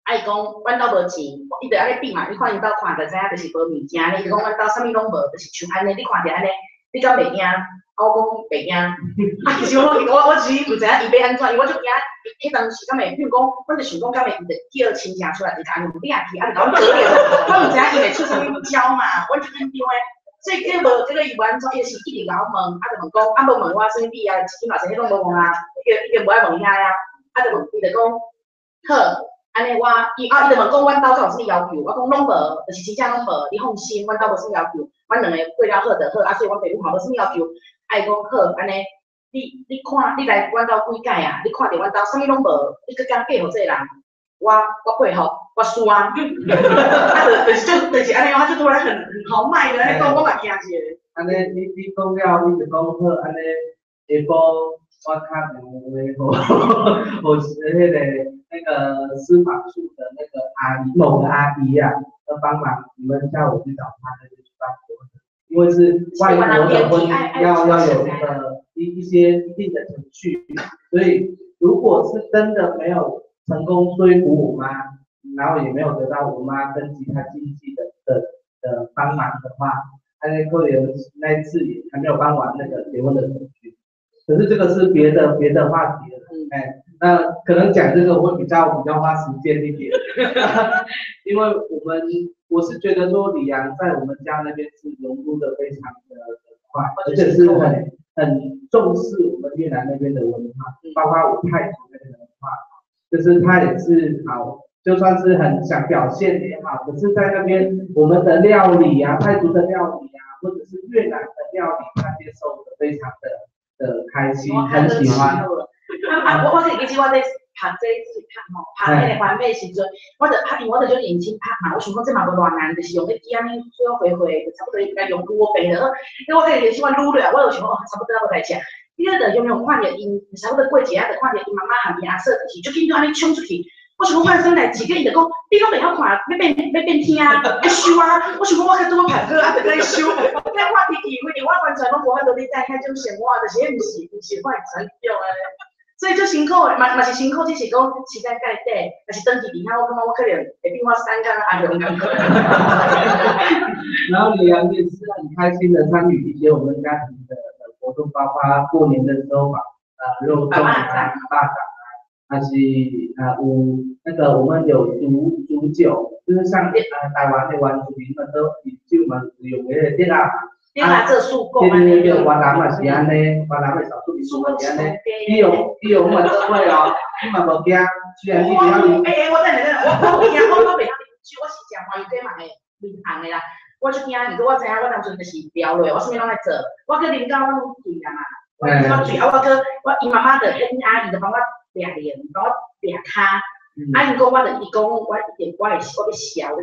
啊，伊講阮兜無錢，伊就按呢比嘛，你看𪜶兜看就知影，就是無物件咧。伊就講阮兜啥物攏無，就是像按呢，你看著按呢，你敢袂驚？啊，我講袂驚。啊，其實我只是毋知影伊欲按怎，因為我足驚。彼當時敢會，比如講，阮就想講敢會伊就叫親戚出來，就共伊掠去，啊，就共阮隔離。我毋知影伊會出啥物招嘛，阮足緊張的。所以結果無，結果伊無按怎，伊就是一直共我問，啊，就問講，啊，無問我啥物米啊，一斤偌濟，彼攏無問啊，已經無愛問遐啊，啊，就問，伊就講，好，按呢我，伊啊，伊就問講，阮兜敢有啥物要求？我講攏無，就是真正攏無，你放心，阮兜無啥物要求，阮兩个過了好就好，啊，所以阮爸母嘛無啥物要求，啊，伊講好，按呢，你看，你來阮兜幾擺啊？你看著阮兜啥物攏無，你閣敢嫁予這个人？我佩服，我輸啊！啊，就是按呢，我就突然很豪邁的按呢講，我嘛驚一下。按呢，你講了，你就講好，按呢下晡我敲電話予彼個那個司法處的那個阿姨，某個阿姨啊，要幫忙，你們下午去找她那邊去辦結婚，因為是外國的婚姻，要有那個一些一定的程序，所以如果是真的沒有成功說服我媽，然後也沒有得到我媽跟其他親戚的幫忙的話，那可能那一次也還沒有辦完那個結婚的程序。可是這個是別的話題了，哎，那可能講這個會比較花時間一點，因為我是覺得說李陽在我們家那邊是融入的非常的快，而且是很重視我們越南那邊的文化，包括我泰族那邊的文化。就是他也是好，就算是很想表現也好，可是，在那邊我們的料理啊，泰族的料理啊，或者是越南的料理，他接受的非常的開心，很喜歡。啊，我其實我咧拍這是拍吼，拍彼個環尾時陣，我就拍，因為我就足認真拍嘛，我想講這嘛無偌難，就是用彼機按呢做回回，就差不多共用滷白就好。因為我彼個時我滷落來，我就想講哦，差不多無代誌。你咧就雄雄看著𪜶，差不多過一下，就看著𪜶媽媽和𪜶阿嫂就是足緊張按呢衝出去。我想講發生代誌，結伊就講，你攏袂曉看，欲變欲變天啊，愛收啊。我想講我較拄好拍過，啊，就共伊收。你看脾氣，反正我完全攏無法度理解彼種生活，就是彼毋是我會成長的。所所以足辛苦的，嘛嘛是辛苦，只是講時間界短，若是轉去佇遐，我感覺我可能會比我三工阿雄艱苦。然後李陽也是很開心的參與一些我們家庭的活動，包括過年的時候嘛，肉粽啊、肉粽啊，還是啊有那個我們有煮煮酒，就是像台灣的原住民們都酒嘛，用那個碟仔。你來做手工。對對對，越南嘛是按呢，越南的少數民族嘛是按呢。你用你用嘛做伙哦，你嘛無驚，雖然你袂曉啉。欸欸，我等下等下，我我驚，我袂曉啉酒，我是食麻油雞嘛會面紅的啦。我就驚，毋過我知影我當陣就是調落，我啥物攏愛做，我閣啉到我攏醉啊嘛。我醉啊，我閣我伊媽媽就阮阿姨就幫我掠臉，幫我掠跤。啊！伊講我就伊講我一定我會我欲死我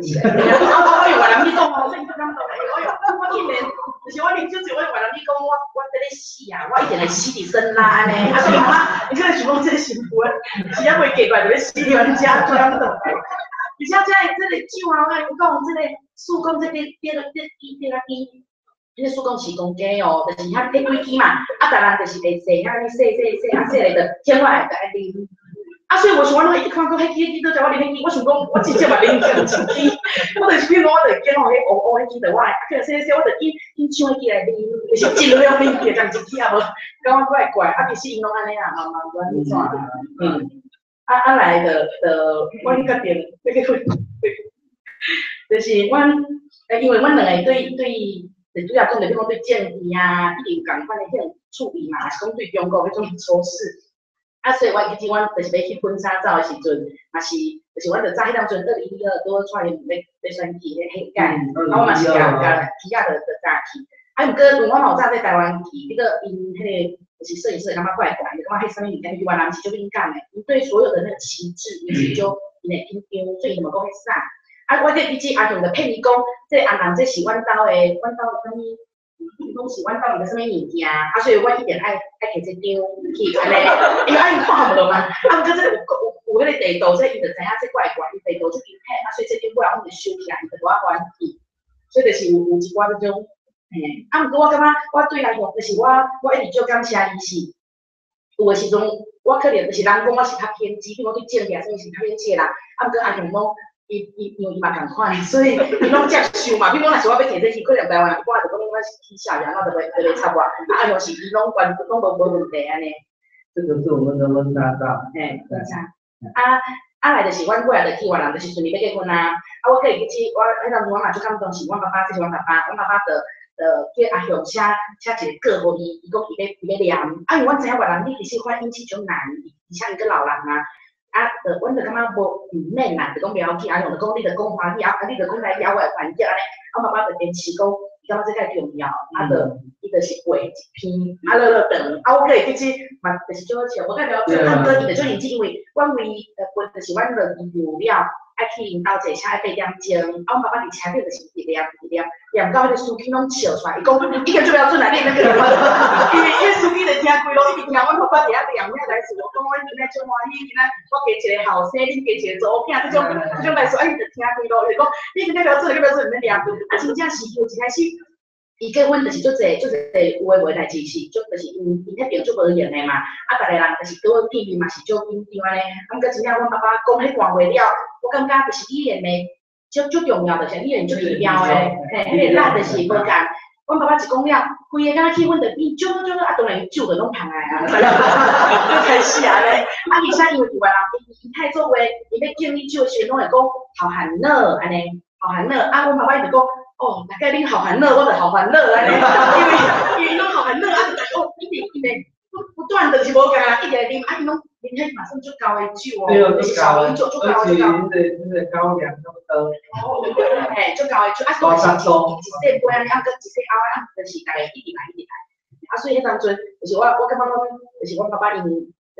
欲死。啊！我用越南語講哦，所以伊足感動的。我用我竟然就是我啉酒醉，我用越南語講我我佇咧死啊！我一定會死佇酸辣按呢。啊！所以媽媽，伊可能想講這個新婦是猶未嫁過來就欲死佇阮遮，足感動的。而且這個酒啊，我共你講，這個四公這個這個這支這個支，這個四公是公雞哦，就是遐彼幾支嘛。啊，逐人就是會洗，遐呢洗洗洗，啊洗咧就添落來就愛啉。啊，所以我想我攏一看講，彼支彼支倒食我啉彼支，我想講我至少嘛啉一支，我就是比如講我就揀吼彼烏烏彼支就我的，啊，去洗洗我就緊緊搶彼支來啉，就是盡量啉著共一支啊無，感覺怪怪，啊，其實𪜶攏按呢啦，嘛嘛無按怎，嗯，啊啊來就就，阮決定欲結婚，就是阮，因為阮兩个對對，就主要講就比如講對政治啊，一定有仝款的彼種趣味嘛，抑是講對中國彼種處事。啊，所以阮其實阮就是欲翕婚紗照的時陣，嘛是，就是阮就早彼當陣2012拄好蔡英文欲選舉彼彼屆，啊，我嘛是共共旗仔就就早去。啊，毋過因為我嘛有早佇台灣去，彼個𪜶彼个就是攝影師會感覺怪怪，就感覺彼啥物物件，越南是足敏感的，𪜶對所有的那個旗幟，伊是足𪜶會緊張，所以伊嘛講彼啥。啊，我這其實阿雄就騙伊講，這個阿南這是阮兜的，阮兜的啥物？伊講是阮兜的啥物物件，啊，所以我一定愛愛摕這張去按呢，因為啊𪜶看無嘛，啊，毋過這個有有有彼個地圖，這伊就知影這怪怪，伊地圖足明顯，啊，所以這張尾仔阮就收起來，伊就無愛還去，所以就是有有一寡這種，嘿，啊，毋過我感覺我對阿雄，就是我我一直足感謝伊是，有的時陣我可能就是人講我是較偏激，比如講對政治啊啥物是較偏激的人，啊，毋過阿雄攏。伊伊因為伊嘛仝款，所以伊攏接受嘛。比如講，若是我欲摕這去，可能台灣人一寡就講我是起痟人，我就袂就袂插我。啊，阿雄是伊攏完攏無無問題按呢。這個是我們的婚紗照。嘿，婚紗。啊啊來就是阮過來就去越南，就是順利欲結婚啊。啊，我閣會記起我彼當陣我嘛足感動，是阮爸爸，這是阮爸爸，阮爸爸就就叫阿雄寫寫一個稿予伊，伊講伊欲伊欲念。啊，因為阮知影越南語其實發音是足難，而且伊閣老人啊。啊，就阮就感覺無毋免啦，就講袂要緊，阿雄就講你就講華語，啊啊你就講台語，啊我會翻譯按呢。啊，爸爸就堅持講，伊感覺這較重要，啊就伊就是畫一篇，啊落落長，啊我閣會記起嘛，就是足好笑，無代表啊，毋過伊就足認真，因為阮為分就是阮落機場了，愛去𪜶兜坐車愛八點鐘，啊，阮爸爸佇車頂就是一直念，一直念，念到彼個司機攏笑出來，伊講已經足標準啦，你那個，因為伊司機就聽規路一直聽阮爸爸佇遐念遐代誌，我講阮今仔足歡喜，今仔我嫁一個後生，恁嫁一個查某囝，這種這種代誌，啊，伊就聽規路，伊就講你今仔標準，你標準毋免念，啊，真正是由一開始。伊結婚就是足濟足濟有的無的代誌是足，就是𪜶𪜶彼爿足無閒的嘛，啊，逐個人就是拄好見面嘛是足緊張按呢。啊，毋過真正阮爸爸講彼段話了，我感覺就是語言的足足重要，就是語言足奇妙的，嘿，彼個力就是無仝。阮爸爸一講了，規个敢若氣氛就變足足啊，當然酒就攏芳來啊，就開始按呢。啊，而且因為佇越南，伊伊泰族話，伊欲敬你酒的時陣，攏會講好歡樂按呢，好歡樂。啊，阮爸爸伊就講。哦，大概恁好歡樂，我就好歡樂按呢，因為因為攏好歡樂，啊，就哦，一直一直不不斷的是無共啊，一直啉，啊，𪜶攏啉彼嘛算足厚的酒哦，就是小米酒足厚足厚。而且那個高粱那麼多。哦，嘿，足厚的酒，啊，所以是一一細杯按呢，啊，閣一細甌啊，就是逐个一直來一直來。啊，所以彼當陣，就是我我感覺講，就是阮爸爸𪜶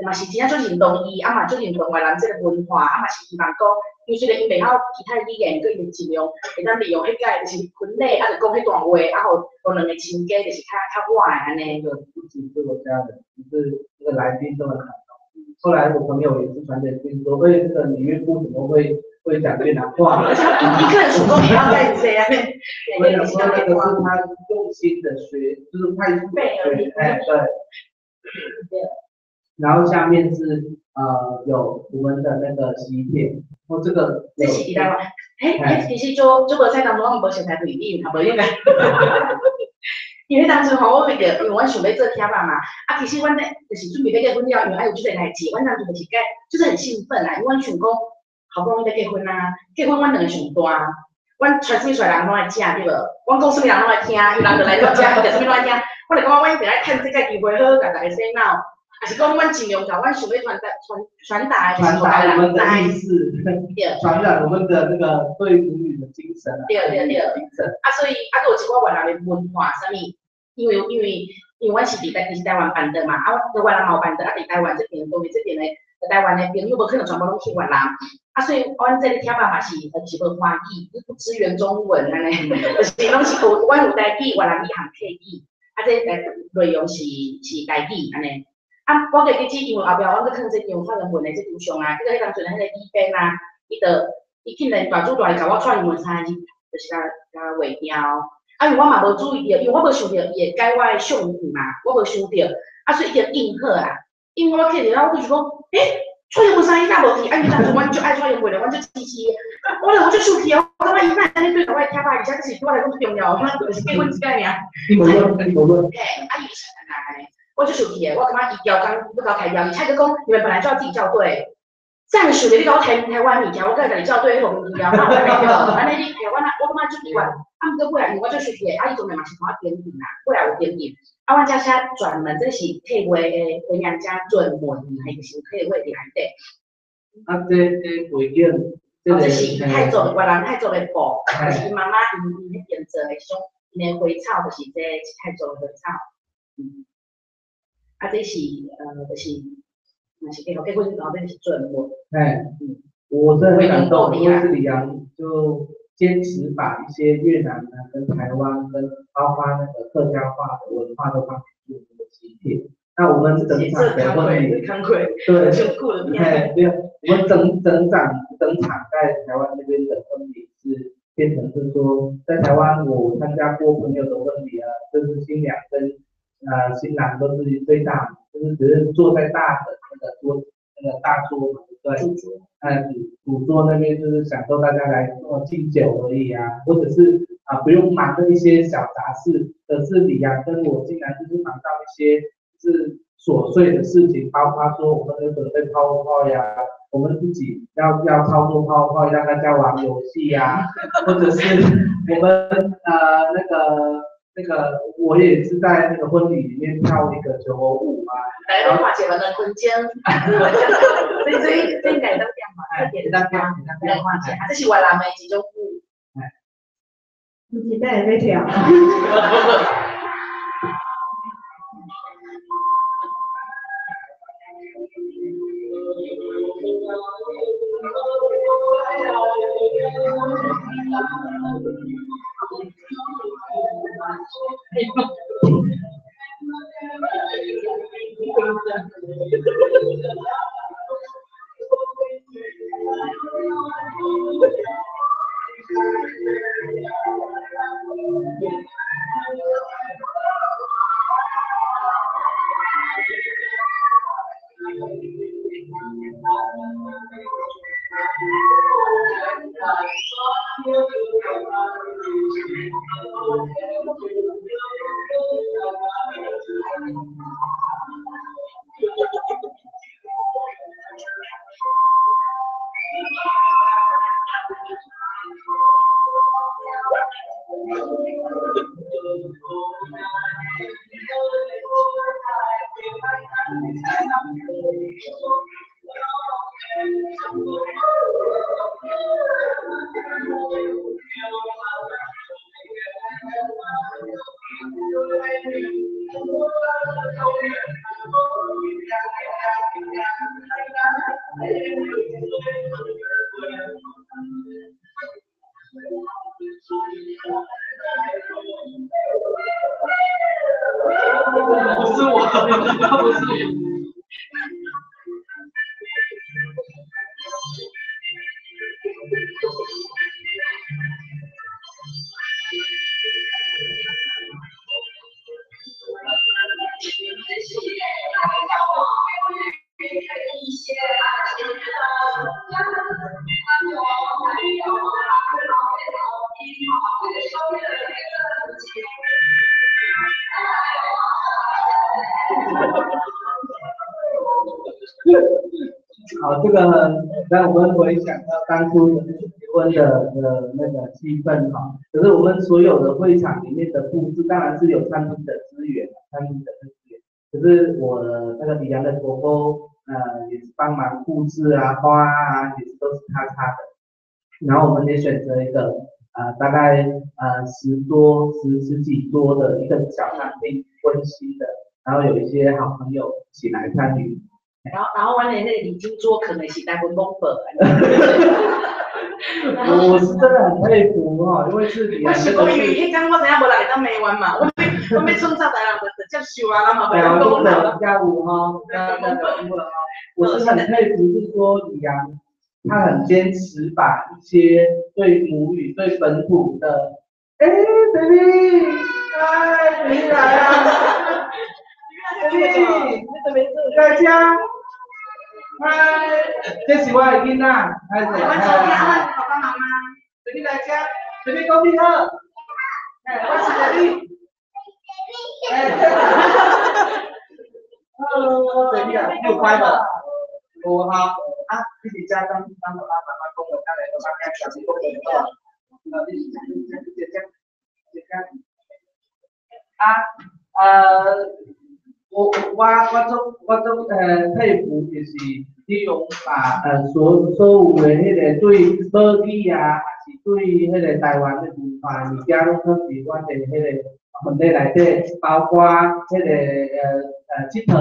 嘛是真正足認同伊，啊嘛足認同越南這個文化，啊嘛是希望講，因為雖然𪜶袂曉其他語言，閣𪜶盡量會當利用彼個就是婚禮，啊就講彼段話，啊予予兩个親家就是較較倚的按呢。這個不僅是我家人，就是這個來賓都很感動。後來我朋友也是傳簡訊說，欸，這個你岳父怎麼會會講越南話？伊可能想講會曉較濟按呢。我想說那個是他用心的學，就是快速學，哎，對。對。然後下面是有我們的那個喜帖，哦這個這是佇台灣，彼其實做做無彩當中，我無熟悉對你，也無應該。因為彼當陣吼，我為著，因為阮想欲做帖仔嘛，啊，其實阮咧就是準備欲結婚了，因為愛有這個代誌，阮當陣就是甲，就是很興奮啦，因為阮想講，好不容易欲結婚啊，結婚阮兩個上大，阮傳啥物出來人攏愛食對無？阮講啥物人攏愛聽，伊人就來到遮，伊就啥物攏愛聽。我就感覺阮一定愛趁這個機會好好共大家洗腦，也是講阮盡量共阮想欲傳達傳傳達的，傳達我們的意思，傳達我們的那個對族語的精神啊，對對對，精神。啊，所以啊，閣有一寡越南的文化啥物，因為阮是佇台，是台灣辦的嘛，啊，佇越南嘛有辦的，啊，佇台灣這邊，當然這邊的台灣的朋友無可能全部攏去越南，啊，所以阮這个帖仔嘛是就是無華語，不支援中文按呢，就是攏是有，阮有台語、越南語含客語，啊，這內容是台語按呢。啊，我記得因為後壁阮閣囥這張蔡英文的這張相啊，結果彼當陣彼个李編啊，伊就伊竟然大主大共我蔡英文三字，就是共劃掉。啊，因為我嘛無注意著，因為我無想著伊會改我的相片嘛，我無想著，啊，所以伊就應好啊。應好我起來，我就是講，欸，蔡英文三字敢無去？啊，因為當陣阮足愛蔡英文的，阮足支持的。我就我足生氣啊！我感覺伊哪會按呢對待我的帖仔，而且這是對我來講足重要的，就是結婚這擺爾。伊無論，伊無論。嘿，啊，伊是按呢，我足生氣的，我感覺伊刁工欲共我刣掉，而且閣講你們本來就要自己校對，啥想著你共我刣刣我的物件，我閣會家己校對，彼無重要，哪有按呢對無？按呢你刣阮啊，我感覺足意外。啊，毋過尾仔因為我足生氣的，啊，伊當然嘛是共我訂正啦，尾仔有訂正。啊，阮才寫專門，這是客話的回娘家專門，還是客話佇內底。啊，這背景，這是泰族越南泰族的布，就是伊媽媽𪜶彼邊做的，種𪜶的花草，就是這泰族的花草。嗯。啊，這是就是，若是結婚，後面是專門。哎，我真的很感動，因為是李陽就堅持把一些越南啊、跟台灣、跟包括那個客家話的文化都放進去我們的喜帖。那我們整場的婚禮，對，對，我們整整場整場在台灣這邊的婚禮是變成是說，在台灣我參加過朋友的婚禮啊，就是新娘跟新郎都是最大，就是只是坐在大的那個桌，那個大桌嘛，對，主桌那邊就是享受大家來做敬酒而已啊，或者是啊不用忙的一些小雜事。可是李陽跟我竟然就是忙到一些是瑣碎的事情，包括說我們要準備PowerPoint呀，我們自己要操作 PowerPoint 讓大家玩遊戲呀，或者是我們那個我也是在那個婚禮裡面跳一個求偶舞嘛。來，我看一下兩分鐘。這應該會當點嘛？會當點，來看一下，這是越南的一種舞。毋是等下欲跳。不是我，不是我。好，這個讓我們回想到當初結婚的那個氣氛哈。可是我們所有的會場裡面的佈置，當然是有餐廳的資源，餐廳的資源。可是我那個李陽的婆婆，也是幫忙佈置啊，花啊，也是都是她插的。然後我們也選擇一個，大概10桌十幾桌的一個小餐廳，溫馨的，然後有一些好朋友一起來參與。然後阮的那個禮金桌可能是台灣廣播。我是真的很佩服哈，因為是李我是講因為彼工我知影無人會當罵阮嘛，我欲創造台人就接受啊，咱嘛袂當講啦。加五哈，加五哈，我是很佩服，是說李陽，他很堅持把一些對母語、對本土的，哎，baby，哎，baby 來啊，baby，在家，嗨，這是我的囡仔，來者，我爸爸媽媽，baby 來家，baby 講你好，哎，我是 baby，哎，Hello，baby 啊，你有乖無？有哈，啊，你佇遮等等爸爸媽媽講話，等下爸爸媽媽講話，啊，你是你這這這這啊，我足佩服，就是你用把所有的彼個對母語啊，抑是對彼個台灣的文化物件，攏放佇阮的彼個婚禮內底，包括彼個𨑨迌，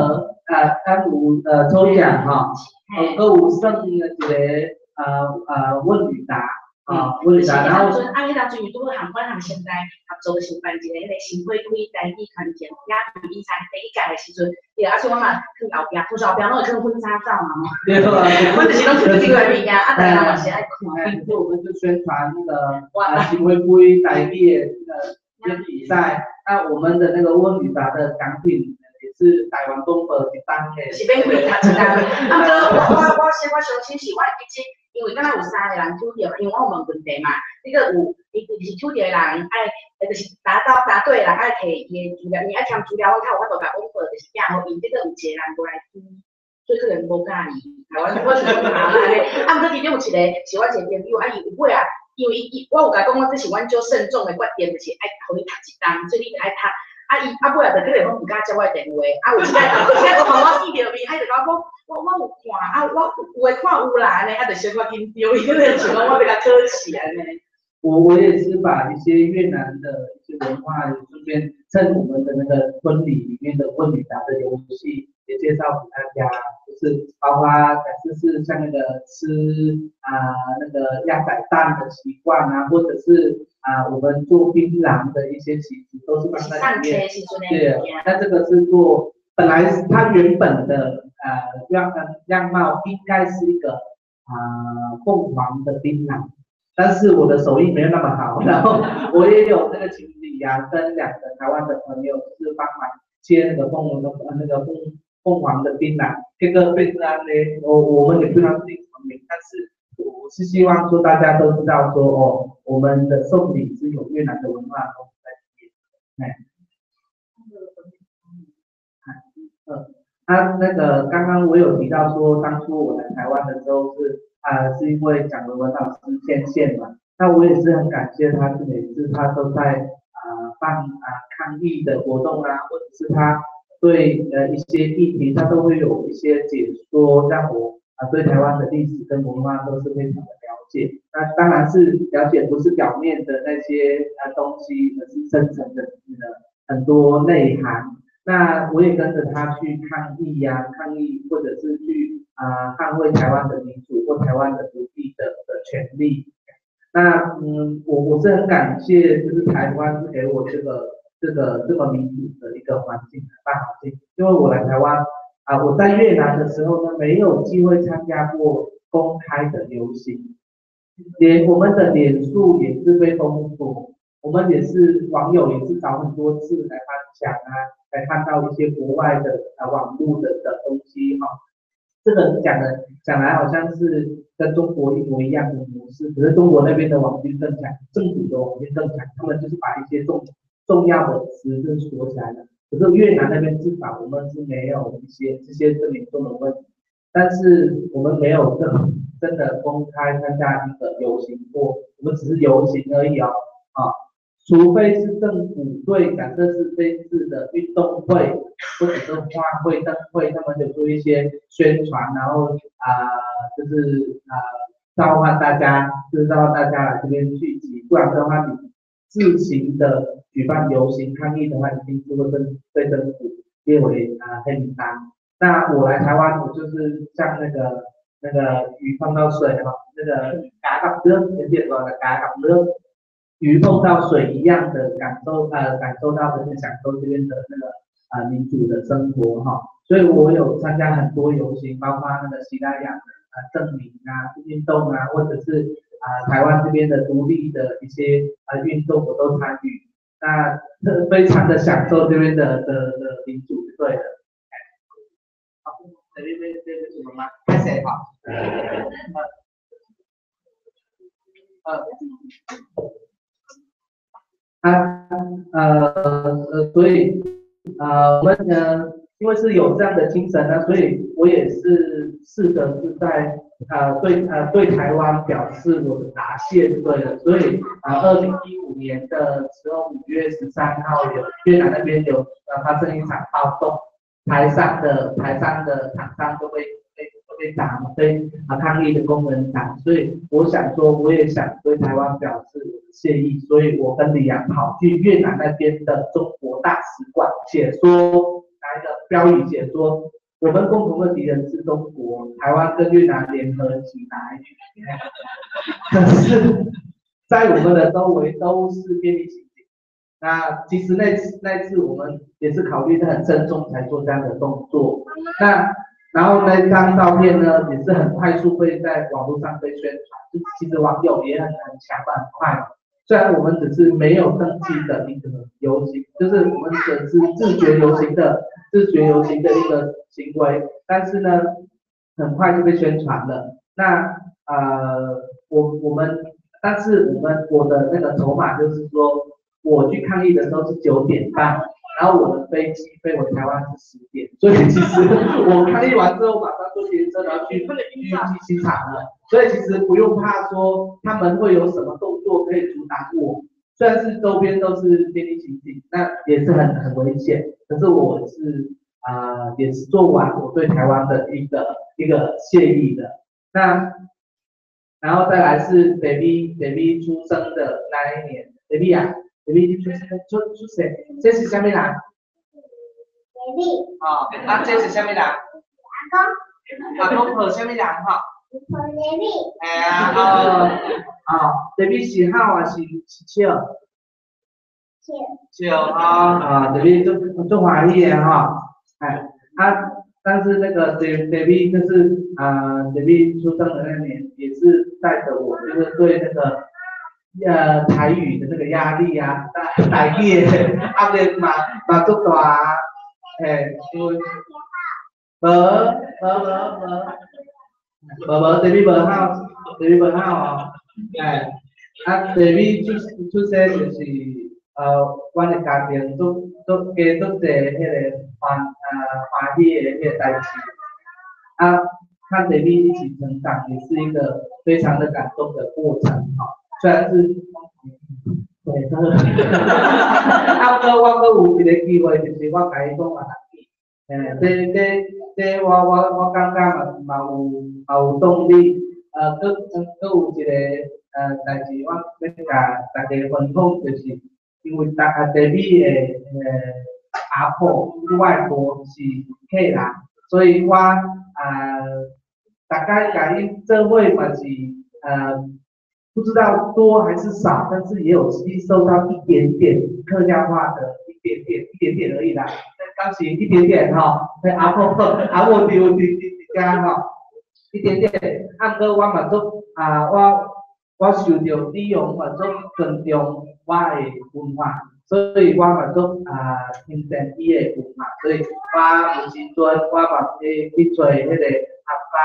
咱有抽獎吼，閣有算一個問與答。啊，問與答，然後。啊，彼當陣拄好和阮和現在合作承辦一個彼個新會開台語傳承雅語比賽第一屆的時陣，對，啊，所以我嘛囥後壁，通常後壁攏會囥婚紗照嘛吼。對啊。阮就是攏摕這個物件，啊，大家嘛是愛看。所以我們就宣傳那個啊新會開台語的那個比賽，那我們的那個問與答的獎品也是台灣廣播一單的。是免費讀一單，啊，毋過我我相信是我會記得。因為敢若有三個人抽著，因為我有問問題嘛，你閣有，伊就是抽著的人愛，就是答到答對的人愛摕伊的資料，伊愛添資料，我較有法度共廣播，就是寄予𪜶，這閣有一個人無來聽，所以可能無佮意。台灣我想講啊，按呢，啊，毋過其中有一個是阮一個朋友，啊，伊有尾啊，因為伊伊我有共伊講，我這是阮足慎重的決定，就是愛予你讀一冬，所以你愛讀。啊，伊啊尾啊，就可能講毋敢接我的電話，啊有一擺，有一擺閣予我見著面，啊伊就共我講，我有看，啊我有的看有啦，按呢，啊就小可緊張，伊可能想講我欲共考試按呢。我也是把一些越南的一些文化，順便趁我們的那個婚禮裡面的問與答的遊戲，也介紹給大家，就是包括假設是像那個吃啊那個鴨仔蛋的習慣啊，或者是啊我們做檳榔的一些習俗，都是放在裡面。對，那這個是做本來它原本的樣貌應該是一個啊鳳凰的檳榔。但是我的手藝沒有那麼好，然後我也有那個請李陽跟兩個台灣的朋友，就是幫忙切那個鳳凰的那個鳳凰的檳榔，這個變成呢，我們也不知道自己什麼名，但是我是希望說大家都知道說哦，我們的送禮是有越南的文化在裡面，哎，他那個剛剛我有提到說，當初我來台灣的時候是。啊，是因為蔣維文老師牽線嘛，那我也是很感謝他，是每次他都在啊辦啊抗議的活動啊，或者是他對一些議題，他都會有一些解說，讓我啊對台灣的歷史跟文化都是非常的了解。那當然是了解不是表面的那些東西，而是深層的很多內涵。那我也跟着他去抗議呀，抗議或者是去啊捍衛台灣的民主或台灣的獨立的權利。那我是很感謝，就是台灣是給我這個這麼民主的一個環境大環境。因為我來台灣啊，我在越南的時候呢，沒有機會參加過公開的遊行，連我們的臉書也是被封鎖，我們也是網友也是找很多次來翻牆啊，來看到一些國外的啊網絡的東西哈。這個講的講來好像是跟中國一模一樣的模式，可是中國那邊的網軍更強，政府的網軍更強，他們就是把一些重要的詞就鎖起來了。可是越南那邊至少我們是沒有一些這些這麼嚴重的問題。但是我們沒有真的公開參加一個遊行過，我們只是遊行而已哦，啊，除非是政府對，假設是這次的運動會或者是花會、燈會，他們就做一些宣傳，然後啊，就是啊召喚大家，就是召喚大家來這邊聚集，不然的話你自行的舉辦遊行抗議的話，一定是會被政府列為啊黑名單。那我來台灣，我就是像那個魚碰到水哈，那個cá gặp nước，那變說的cá gặp nước，魚碰到水一樣的感受，感受到而且享受這邊的那個民主的生活哈。所以我有參加很多遊行，包括那個西拉雅的正名啊運動啊，或者是啊台灣這邊的獨立的一些運動，我都參與。那非常的享受這邊的民主，對的。好，這邊這邊什麼嗎？開始哈。啊，所以我們呢，因為是有這樣的精神呢，所以我也是試着是在對台灣表示我的答謝，對的。所以啊，2015年的時候，5月13號有越南那邊有發生一場暴動，台商的廠商都被打嘛，被啊抗議的工人打，所以我想說，我也想對台灣表示我的謝意，所以我跟李陽跑去越南那邊的中國大使館，寫說拿一個標語寫說，我們共同的敵人是中國，台灣跟越南聯合起來。可是，在我們的周圍都是便利刑警。那其實那次我們也是考慮得很慎重才做這樣的動作。那然後那張照片呢，也是很快速會在網絡上被宣傳。就其實網友也很強嘛，很快。雖然我們只是沒有登記的一個遊行，就是我們只是自覺遊行的一個行為，但是呢，很快就被宣傳了。那我們，但是我的那個籌碼就是說，我去抗議的時候是9點半，然後我的飛機飛回台灣是10點，所以其實我抗議完之後馬上坐捷車，然後去機場了。所以其實不用怕說他們會有什麼動作可以阻擋我，雖然是周邊都是便利刑警，那也是很危險，可是我是也是做完我對台灣的一個謝意的。那然後再來是 baby 出生的那一年，baby 啊，baby 出生出生，這是啥物人？baby。哦，啊，這是啥物人？阿公。阿公抱啥物人吼？抱 baby。哎呀，哦，哦，baby 是哭還是笑？笑。笑啊，啊，baby 足足歡喜的吼，哎，啊，但是那個 baby 就是啊，baby 出生的那年，也是帶着我，就是對那個台語的那個壓力啊，台語的壓力嘛足大啊，嘿，因為無無無無無無，baby 無哭，baby 無哭哦，哎，啊，baby 出生就是阮的家庭足足加足濟彼個歡喜的彼個代誌，啊，看 baby 一起成長，也是一個非常的感動的過程哈。雖然是，對，啊，毋過我閣有一個機會，就是我共伊講越南語，這我感覺嘛有動力，閣有一個代誌，我欲共大家分享，就是因為大 baby 的阿婆外婆是客人，所以我啊大概共𪜶做伙嘛是不知道多還是少，但是也有吸收到一點點客家話的一點點一點點而已啦。當時一點點吼，阿婆阿母丟丟丟加吼，一點點。啊，毋過我嘛足啊，我受著李陽嘛足尊重我的文化，所以我嘛足啊親近伊的文化，所以我有時陣我嘛去揣彼個阿爸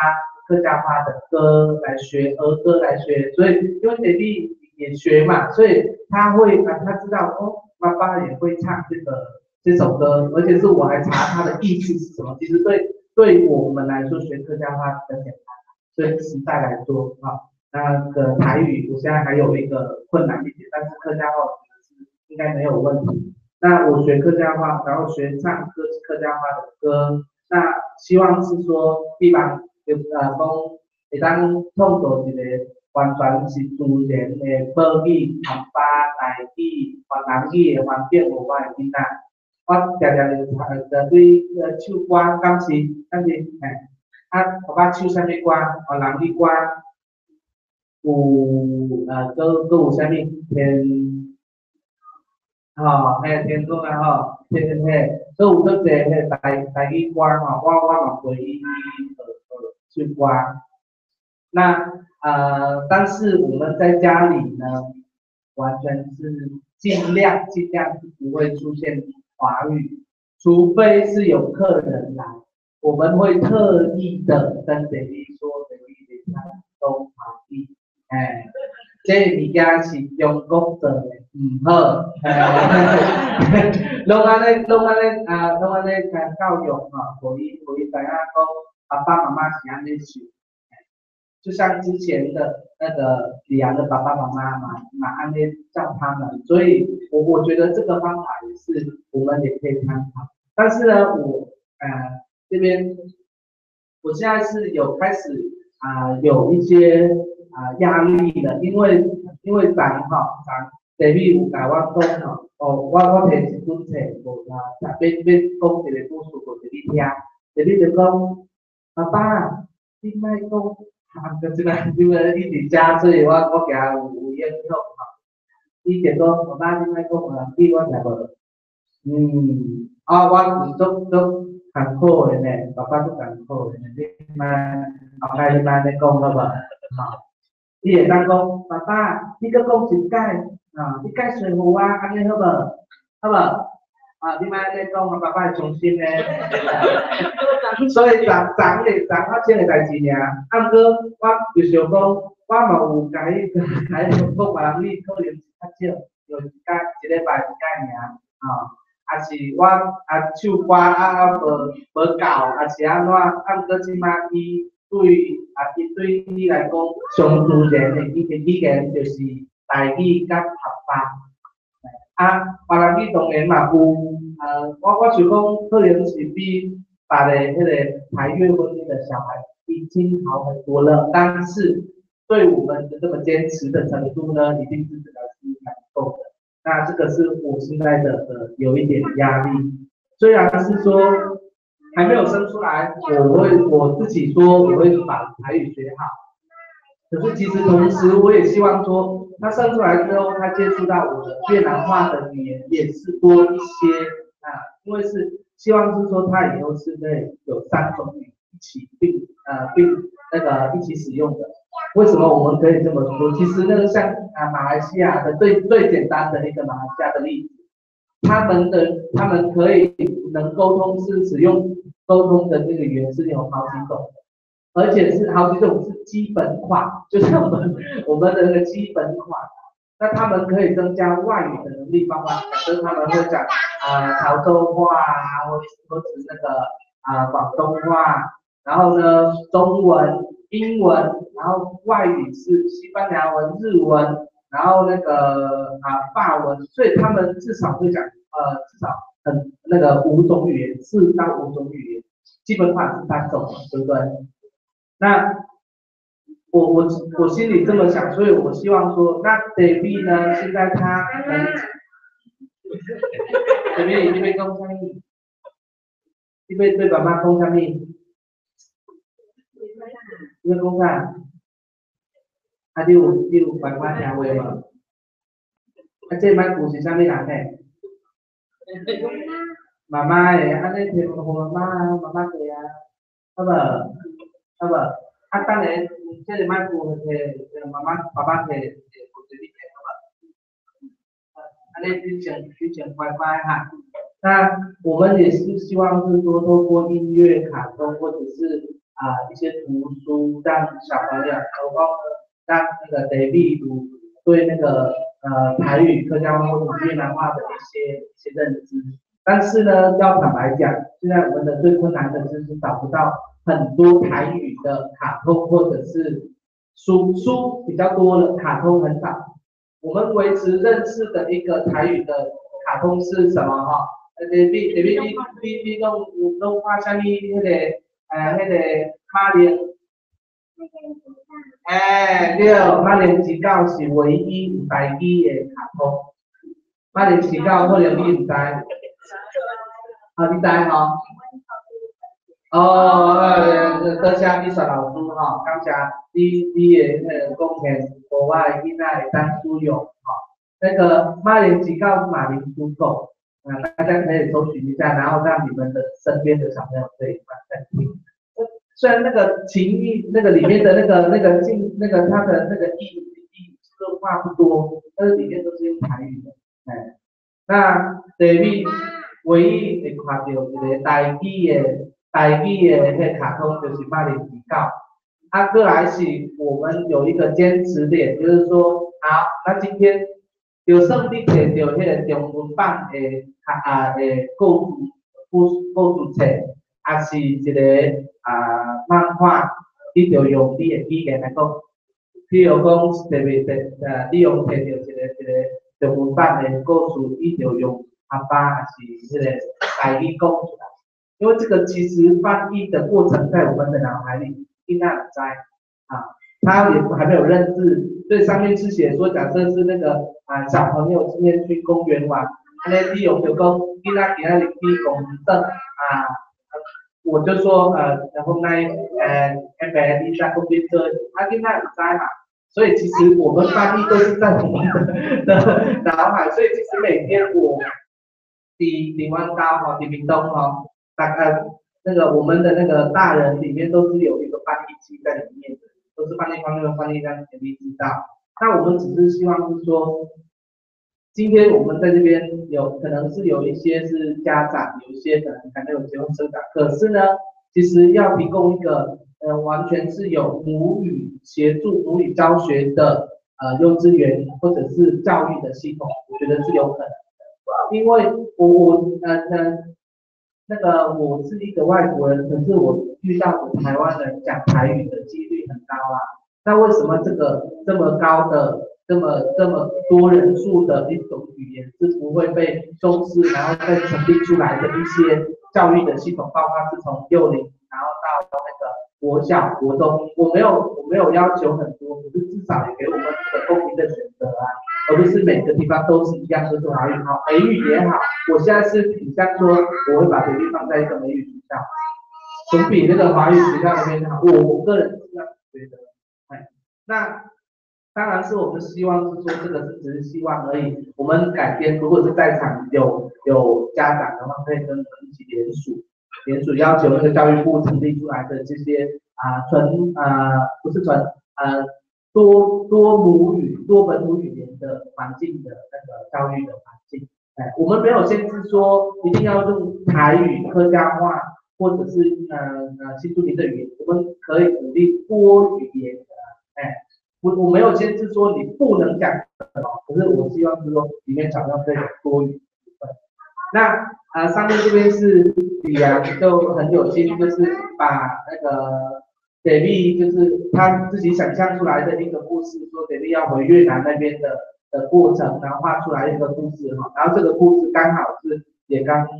客家話的歌來學，兒歌來學，所以因為 baby 也學嘛，所以他會啊，他知道哦，爸爸也會唱這首歌，而且是我還查他的意思是什麼。其實對對我們來說學客家話比較簡單，對時代來說啊，那個台語我現在還有一個困難一點，但是客家話我覺得是應該沒有問題。那我學客家話，然後學唱歌客家話的歌，那希望是說，希望就講會當創造一個完全是自然的母語、客家、台語、越南語的環境，予我的囡仔。我常常就對唱歌，敢是敢是嘿，啊，爸爸唱啥物歌？越南語歌，有閣有啥物天？吼，嘿，天公啊吼，天天嘿，閣有足濟彼台語歌吼，我嘛陪伊學學唱歌。那但是我們在家裡呢，完全是盡量是不會出現華語，除非是有客人來，我們會特意的跟 baby 說，baby 你聽講華語，哎，這個物件是中國做的，毋好，攏按呢，攏按呢啊，攏按呢教育吼，予伊知影講，爸爸媽媽是按呢想，就像之前的那個李陽的爸爸媽媽嘛按呢教他們，所以我覺得這個方法也是我們也可以參考。但是呢，我這邊我現在是有開始有一些壓力的，因為昨吼昨 David 有共我講吼，哦，我提一本冊，無啊，欲講一個故事予你聽，David 就講，爸爸，你莫講。啊，這個因為伊佇遮，所以我驚有影響吼。伊就講，爸爸你莫講越南語，我聽無。嗯，啊，我是足足艱苦的呢，爸爸足艱苦的呢，你莫後擺你莫按呢講好無？吼，你會當講，爸爸，你閣講一擺，啊，你解說予我，按呢好無？好無？啊，你莫按呢講，爸爸會傷心的。所以昨昨日昨發生的代誌爾，啊，毋過我就想講，我嘛有共伊共伊講越南語可能是較少，就一擺一禮拜一擺爾，吼，抑是我啊唱歌啊無夠，抑是按怎？啊，毋過這擺伊對啊，伊對伊來講，上自然的伊的語言就是台語佮客家。啊，越南語當然嘛有，我想講可能是比別个彼個台越婚姻的小孩已經好很多了，但是對我們的這麼堅持的程度呢，一定是這個是蠻夠的。那這個是我現在的有一點壓力，雖然是說還沒有生出來，我會我自己說我會把台語學好，可是其實同時我也希望說，他生出來之後，他接觸到我的越南話的語言也是多一些啊，因為是希望是說他以後是可以有三種語一起並那個一起使用的。為什麼我們可以這麼說？其實那個像啊馬來西亞的最最簡單的一個馬來西亞的例子，他們可以能溝通是使用溝通的這個語言是有好幾種，而且是好幾種是基本款，就是我們的那個基本款。那他們可以增加外語的能力，包括假設他們會講啊潮州話啊，或者那個啊廣東話，然後呢中文、英文，然後外語是西班牙文、日文，然後那個啊法文，所以他們至少會講至少很那個五種語言，4到5種語言，基本款是三種，對不對？那我心裡這麼想，所以我希望說，那 David 呢？現在他能，David 你欲講啥物？你欲對爸媽講啥物？你欲講啥？啊，你有乖乖聽話無？啊，這麥故是啥物人的？媽媽的，按呢提予媽媽，媽媽提啊，好無？好無？啊，等下這個麥具提媽媽、爸爸提，提予你提好無？按呢你先乖乖哈。那我們也是希望是說，透過音樂、卡通或者是啊一些圖書，讓小朋友，包括讓那個 David 對那個台語、客家話或者越南話的一些認知。但是呢，要坦白講，現在我們的最困難的就是找不到很多台語的卡通或者是書，書比較多了，卡通很少。我們維持認識的一個台語的卡通是什麼？哈，你你你你你你攏有攏看啥物？彼個馬鈴。欸，對，馬鈴薯狗是唯一有台語的卡通。馬鈴薯狗可能你毋知。啊，你知吼？哦，多謝美雪老師吼，感謝你的彼個貢獻，予我的囡仔會當使用吼。那個馬鈴薯狗馬鈴薯狗，啊，大家可以搜尋一下，然後讓你們的身邊的小朋友可以慢慢聽。雖然那個情意，那個裡面的那個進，那個它的那個意這個話不多，但是裡面都是用台語的，哎，那第二唯一會看到一個台語的彼個卡通就是馬鈴薯狗。啊，過來是我們有一個堅持點，就是說，好，那今天就算你摕著彼個中文版的卡啊的故事冊，抑是一個啊漫畫，你就用你的語言來講。譬如講，特別你用摕著一個中文版的故事，你就用阿爸抑是彼個台語講出來。因為這個其實翻譯的過程在我們的腦海裡，囡仔毋知啊，他也還沒有認字，所以上面是寫說，假設是那個啊小朋友今天去公園玩，按呢你用就講，囡仔今仔日去公園轉啊，我就說然後呢，阿爸你在公園做，啊囡仔毋知嘛，所以其實我們翻譯都是在我們的腦海，所以其實每天我佇阮家吼，佇屏東吼。大概那個我們的那個大人裡面都是有一個翻譯機在裡面的，都是翻譯翻譯翻譯讓給你知道。那我們只是希望是說，今天我們在這邊有可能是有一些是家長，有一些可能還沒有結婚生長，可是呢，其實要提供一個完全是有母語協助母語教學的幼稚園或者是教育的系統，我覺得是有可能的，因為我那個我是一個外國人，可是我遇到台灣人講台語的幾率很高啊。那為什麼這個這麼高的、這麼多人數的一種語言是不會被重視，然後再成立出來的一些教育的系統，包括是從幼齡，然後到那個國小、國中，我沒有要求很多，可是至少也給我們一個公平的選擇啊，而不是每個地方都是一樣都是華語好，美語也好。我現在是傾向說，我會把比例放在一個美語學校，總比那個華語學校那邊好。我個人是這樣覺得。哎，那當然是我們希望是說這個是只是希望而已。我們改天如果是在場有家長的話，可以跟我們一起聯署要求那個教育部成立出來的這些啊純啊不是純多母語多本土語言的環境的那個教育的環境。哎，我們沒有限制說一定要用台語、客家話，或者是新住民的語言，我們可以鼓勵多語言的。哎，我沒有限制說你不能講什麼，可是我希望是說裡面小朋友可以多語部分。那上面這邊是李陽就很有心，就是把那個 David 就是他自己想象出來的一個故事，說 David 要回越南那邊的過程，然後畫出來一個故事哈，然後這個故事剛好是也剛那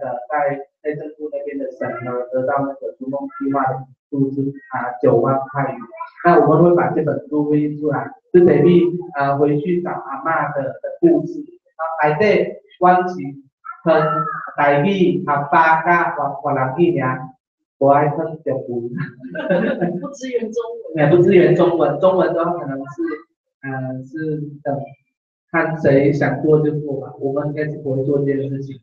個在內政部那邊的審核得到那個逐夢計劃的數字啊9萬塊元，那我們會把這本書印出來，是 David 回去找阿嬤的故事，啊，內底阮是講台語、阿爸佮越南語爾，無愛講中文，不支援中文，也不支援中文，中文的話可能是等看誰想做就做吧，我們應該是不會做這件事情。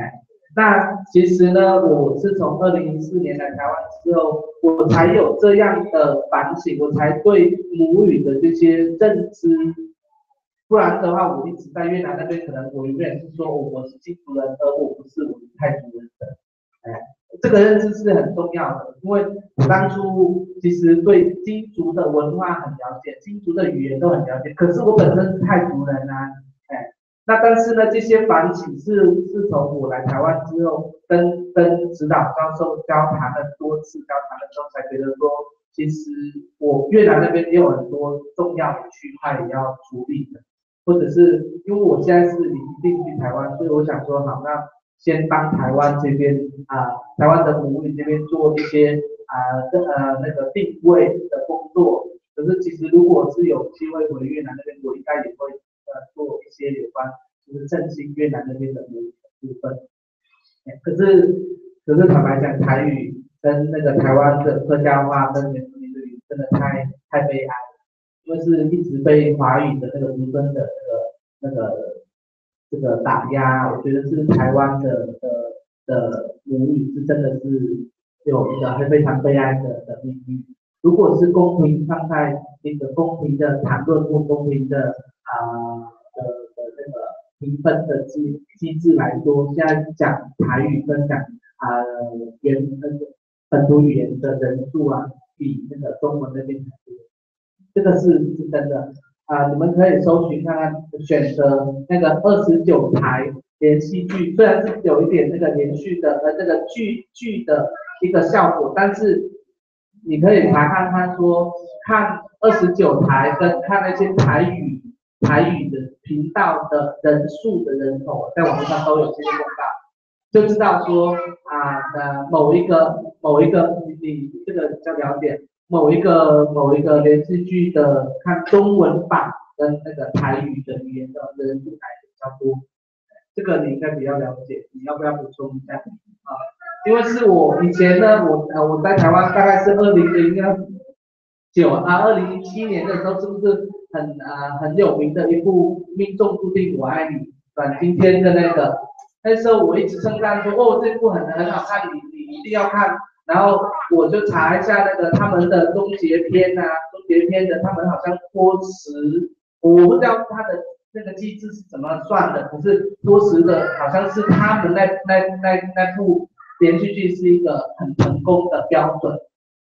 哎，那其實呢，我是從2014年來台灣之後，我才有這樣的反省，我才對母語的這些認知。不然的話，我一直在越南那邊，可能我永遠是說我是金族人，而我不是我是泰族人的。哎，這個認知是很重要的，因為我當初其實對金族的文化很了解，金族的語言都很了解，可是我本身是泰族人啊，哎，那但是呢，這些反省是從我來台灣之後，跟指導教授交談了多次，交談了之後，才覺得說，其實我越南那邊也有很多重要的區塊也要處理的，或者是因為我現在是已經定居台灣，所以我想說，好，那先幫台灣這邊啊，台灣的母語這邊做一些那個定位的工作。可是其實如果是有機會回越南那邊，我應該也會做一些有關就是振興越南那邊的母語的部分。可是坦白講，台語跟那個台灣的客家話跟原住民語真的太悲哀了，因為是一直被華語的那個無聲的那個這個打壓，我覺得是台灣的母語是真的是有一個非常悲哀的命運。如果是公平放在一個公平的談論或公平的的那個評分的機制來說，現在講台語跟講原那個本土語言的人數啊，比那個中文那邊還多，這個是真的啊，你們可以搜尋看看，選擇那個29台連續劇，雖然是有一點那個連續的這個劇的一個效果，但是你可以查看看說，看29台跟看那些台語的頻道的人數的人口，在網上都有這些公告，就知道說啊，某一個你這個比較了解，某一個連續劇的看中文版跟那個台語的語言的人數還比較多，這個你應該比較了解，你要不要補充一下啊？因為是我以前呢，我在台灣大概是2009啊，2007年的時候，是不是很有名的一部《命中注定我愛你》阮經天的那個，那時候我一直稱讚說，哦，這部很好看，你一定要看。然後我就查一下那個他們的終結篇啊，終結篇的他們好像拖時，我不知道他的那個機制是怎麼算的，可是拖時的好像是他們那部連續劇是一個很成功的標準。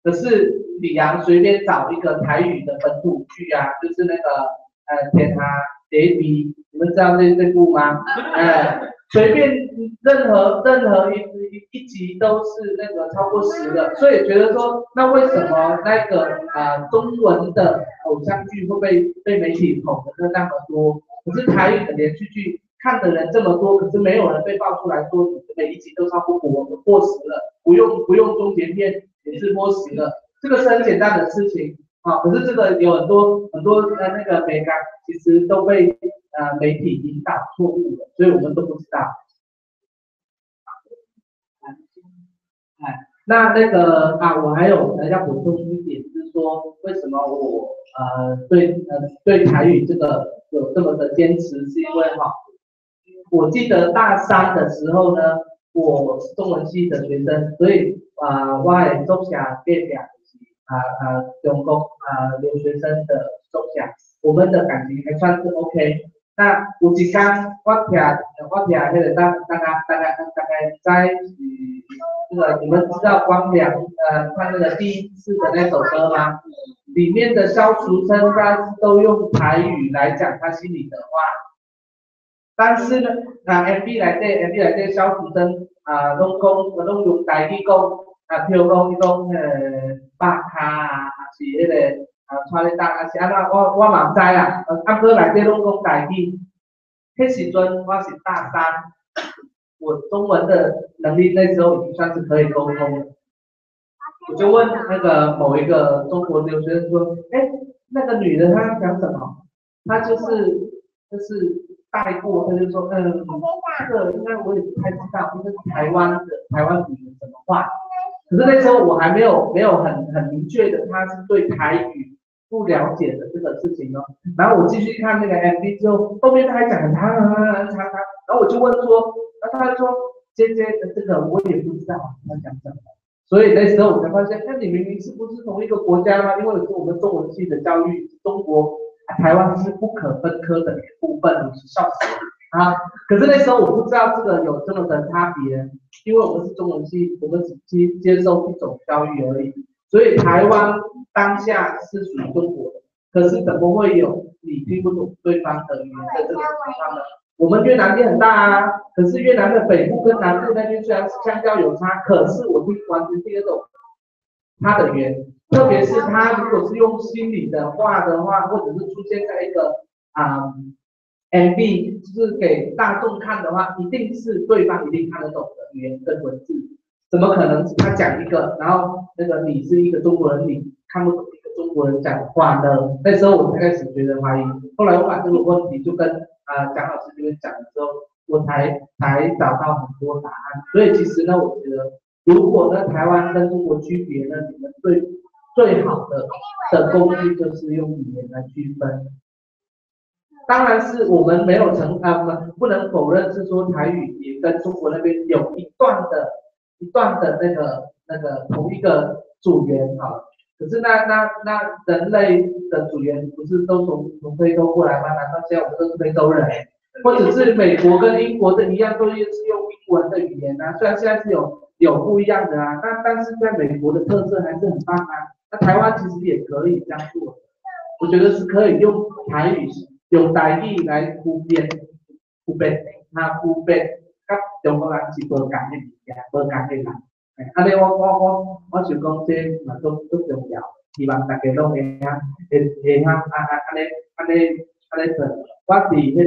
可是李陽隨便找一個台語的本土劇啊，就是那個天下第一味，你們知道這部嗎？隨便任何一集都是那個超過10的，所以覺得說，那為什麼那個中文的偶像劇會被媒體捧的那麼多？可是台語的連續劇看的人這麼多，可是沒有人被爆出來說每一集都超過10了，不用終結篇也是過10了，這個是很簡單的事情啊。可是這個有很多很多那個美感，其實都被媒體引導錯誤了，所以我們都不知道。哎，那個啊，我還有要補充一點，就是說為什麼我對台語這個有這麼的堅持，是因為哈，我記得大三的時候呢，我是中文系的學生，所以啊，我的宿舍隔壁就是中國留學生的宿舍，我們的感情還算是 OK。那有一天我聽那個大概在是這個，你們知道光良唱那個第一次的那首歌嗎？裡面的蕭淑珍他都用台語來講他心裡的話，但是呢，那 MV 內底蕭淑珍啊，攏講攏用台語講，啊，譬如講伊講肉跤啊，還是彼個。啊，帶你搭啊是按怎？我嘛毋知啦。啊，毋過內底攏講台語。彼時陣我是大三，我中文的能力那時候已經算是可以溝通了。我就問那個某一個中國留學生說：“欸，那個女的她講什麼？”她就是帶過，她就說：“嗯，這個應該我也不太知道，就是台灣的台灣語言怎麼話。”可是那時候我還沒有很明確的，他是對台語不了解的這個事情哦。然後我繼續看那個 MV 之後，後面他還講很長很長長，然後我就問說，那他說這個我也不知道他講什麼。所以那時候我才發現，那你明明是不是同一個國家嗎？因為是我們中文系的教育，中國台灣是不可分割的一部分，你是笑死了啊！可是那時候我不知道這個有這麼的差別，因為我們是中文系，我們只接受一種教育而已。所以台灣當下是屬於中國的，可是怎麼會有你聽不懂對方的語言的這種情況呢？我們越南也很大啊，可是越南的北部跟南部那邊雖然是腔調有差，可是我聽完全聽得懂他的語言，特別是他如果是用心裡的話的話，或者是出現在一個MV，就是給大眾看的話，一定是對方一定看得懂的語言跟文字，怎麼可能他講一個，然後那個你是一個中國人，你看不懂一個中國人講話呢？那時候我才開始覺得懷疑，後來我把這個問題就跟蔣老師這邊講的時候，我才找到很多答案。所以其實呢，我覺得如果呢台灣跟中國區別呢，你們最最好的工具就是用語言來區分。當然是我們沒有成啊，不能否認是說台語也跟中國那邊有一段的那個同一個祖源哈。可是那人類的祖源不是都從非洲過來嗎？難道現在我們都是非洲人？或者是美國跟英國的一樣，都是用英文的語言啊？雖然現在是有不一樣的啊，但是在美國的特色還是很棒啊。那台灣其實也可以這樣做，我覺得是可以用台語、用台語來區別，啊區別，佮中國人是無仝的物件，無仝的人。按呢我想講這嘛足足重要，希望大家攏會曉按呢做。我佇彼個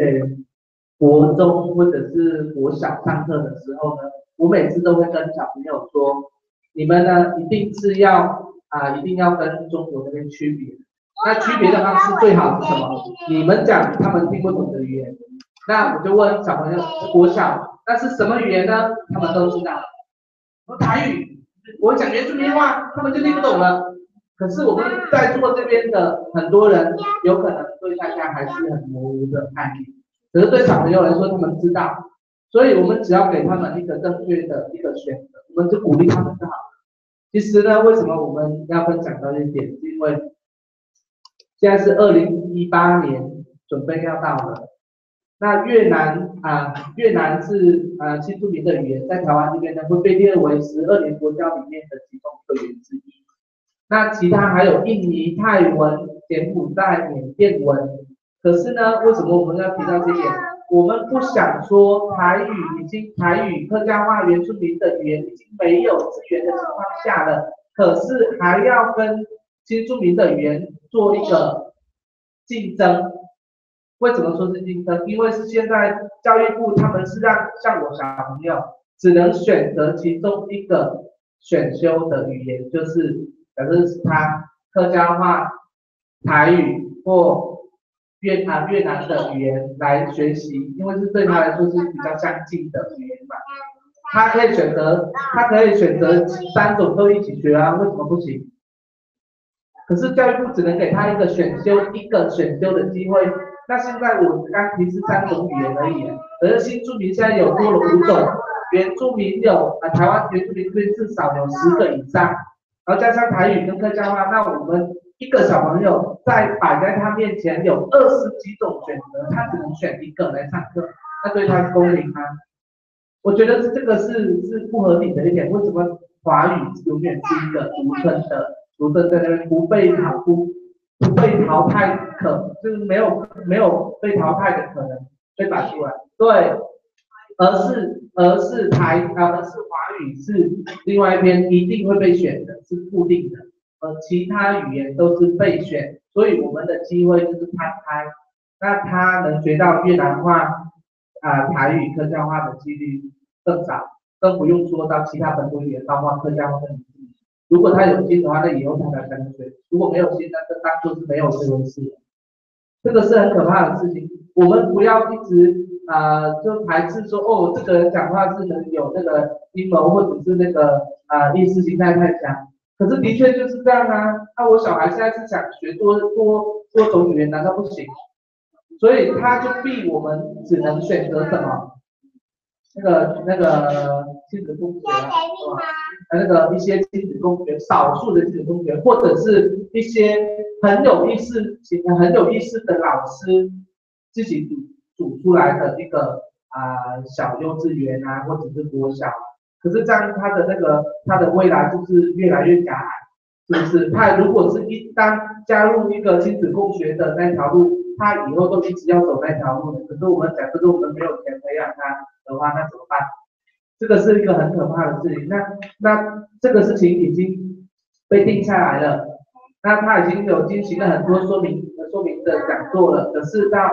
國中或者是國小上課的時候呢，我每次都會跟小朋友說，你們呢一定是要一定要跟中國那邊區別。那區別的方式最好是什麼？你們講他們聽不懂的語言，那我就問小朋友，國小那是什麼語言呢？他們都知道。說台語，我講原住民話，他們就聽不懂了。可是我們在座這邊的很多人，有可能對大家還是很模糊的概念。可是對小朋友來說，他們知道，所以我們只要給他們一個正確的一個選擇，我們就鼓勵他們就好了。其實呢，為什麼我們要分享到這一點？是因為現在是2018年，準備要到了。那越南啊，越南是新住民的語言，在台灣這邊呢會被列為12年國教裡面的其中一個語言之一。那其他還有印尼泰文、柬埔寨、緬甸文。可是呢，為什麼我們要提到這點？我們不想說台語已經台語、客家話、原住民的語言已經沒有資源的情況下了，可是還要跟新住民的語言做一個競爭。為什麼說是競爭？因為是現在教育部他們是讓像我小朋友只能選擇其中一個選修的語言，就是假設是他客家話、台語或越南的語言來學習，因為是對他來說是比較相近的語言嘛。他可以選擇三種都一起學啊，為什麼不行？可是教育部只能給他一個選修的機會。那現在我剛提示三種語言而已，可是新住民現在有多了5種，原住民有台灣原住民這邊至少有10個以上，然後加上台語跟客家話，那我們一個小朋友在擺在他面前有20幾種選擇，他只能選一個來上課，那對他公平嗎？我覺得這個是不合理的一點。為什麼華語永遠是一個獨尊的，獨尊在那邊不被淘汰可，就是沒有被淘汰的可能被擺出來，對，而是華語是另外一邊一定會被選的，是固定的，而其他語言都是被選，所以我們的機會就是攤開，那他能學到越南話台語、客家話的幾率更少，更不用說到其他本土語言，包括客家話跟原住民。如果他有心的話，那以後他才能學；如果沒有心，那就當做是沒有這回事。這個是很可怕的事情。我們不要一直就排斥說，哦，這個人講話是能有那個陰謀，或者是那個意識形態太強。可是的確就是這樣啊。那我小孩現在是想學多種語言，難道不行？所以他就逼我們只能選擇什麼？那個親子共學啊，是吧？那個一些親子共學，少數的親子共學，或者是一些很有意思的老師自己組出來的一個小幼稚園啊，或者是國小。可是這樣他的未來就是越來越狹隘，是不是？他如果是一旦加入一個親子共學的那條路，他以後都一直要走那條路的。可是我們講，這個我們沒有錢培養他的話，那怎麼辦？這個是一個很可怕的事情。那這個事情已經被定下來了，那他已經有進行了很多說明的講座了。可是到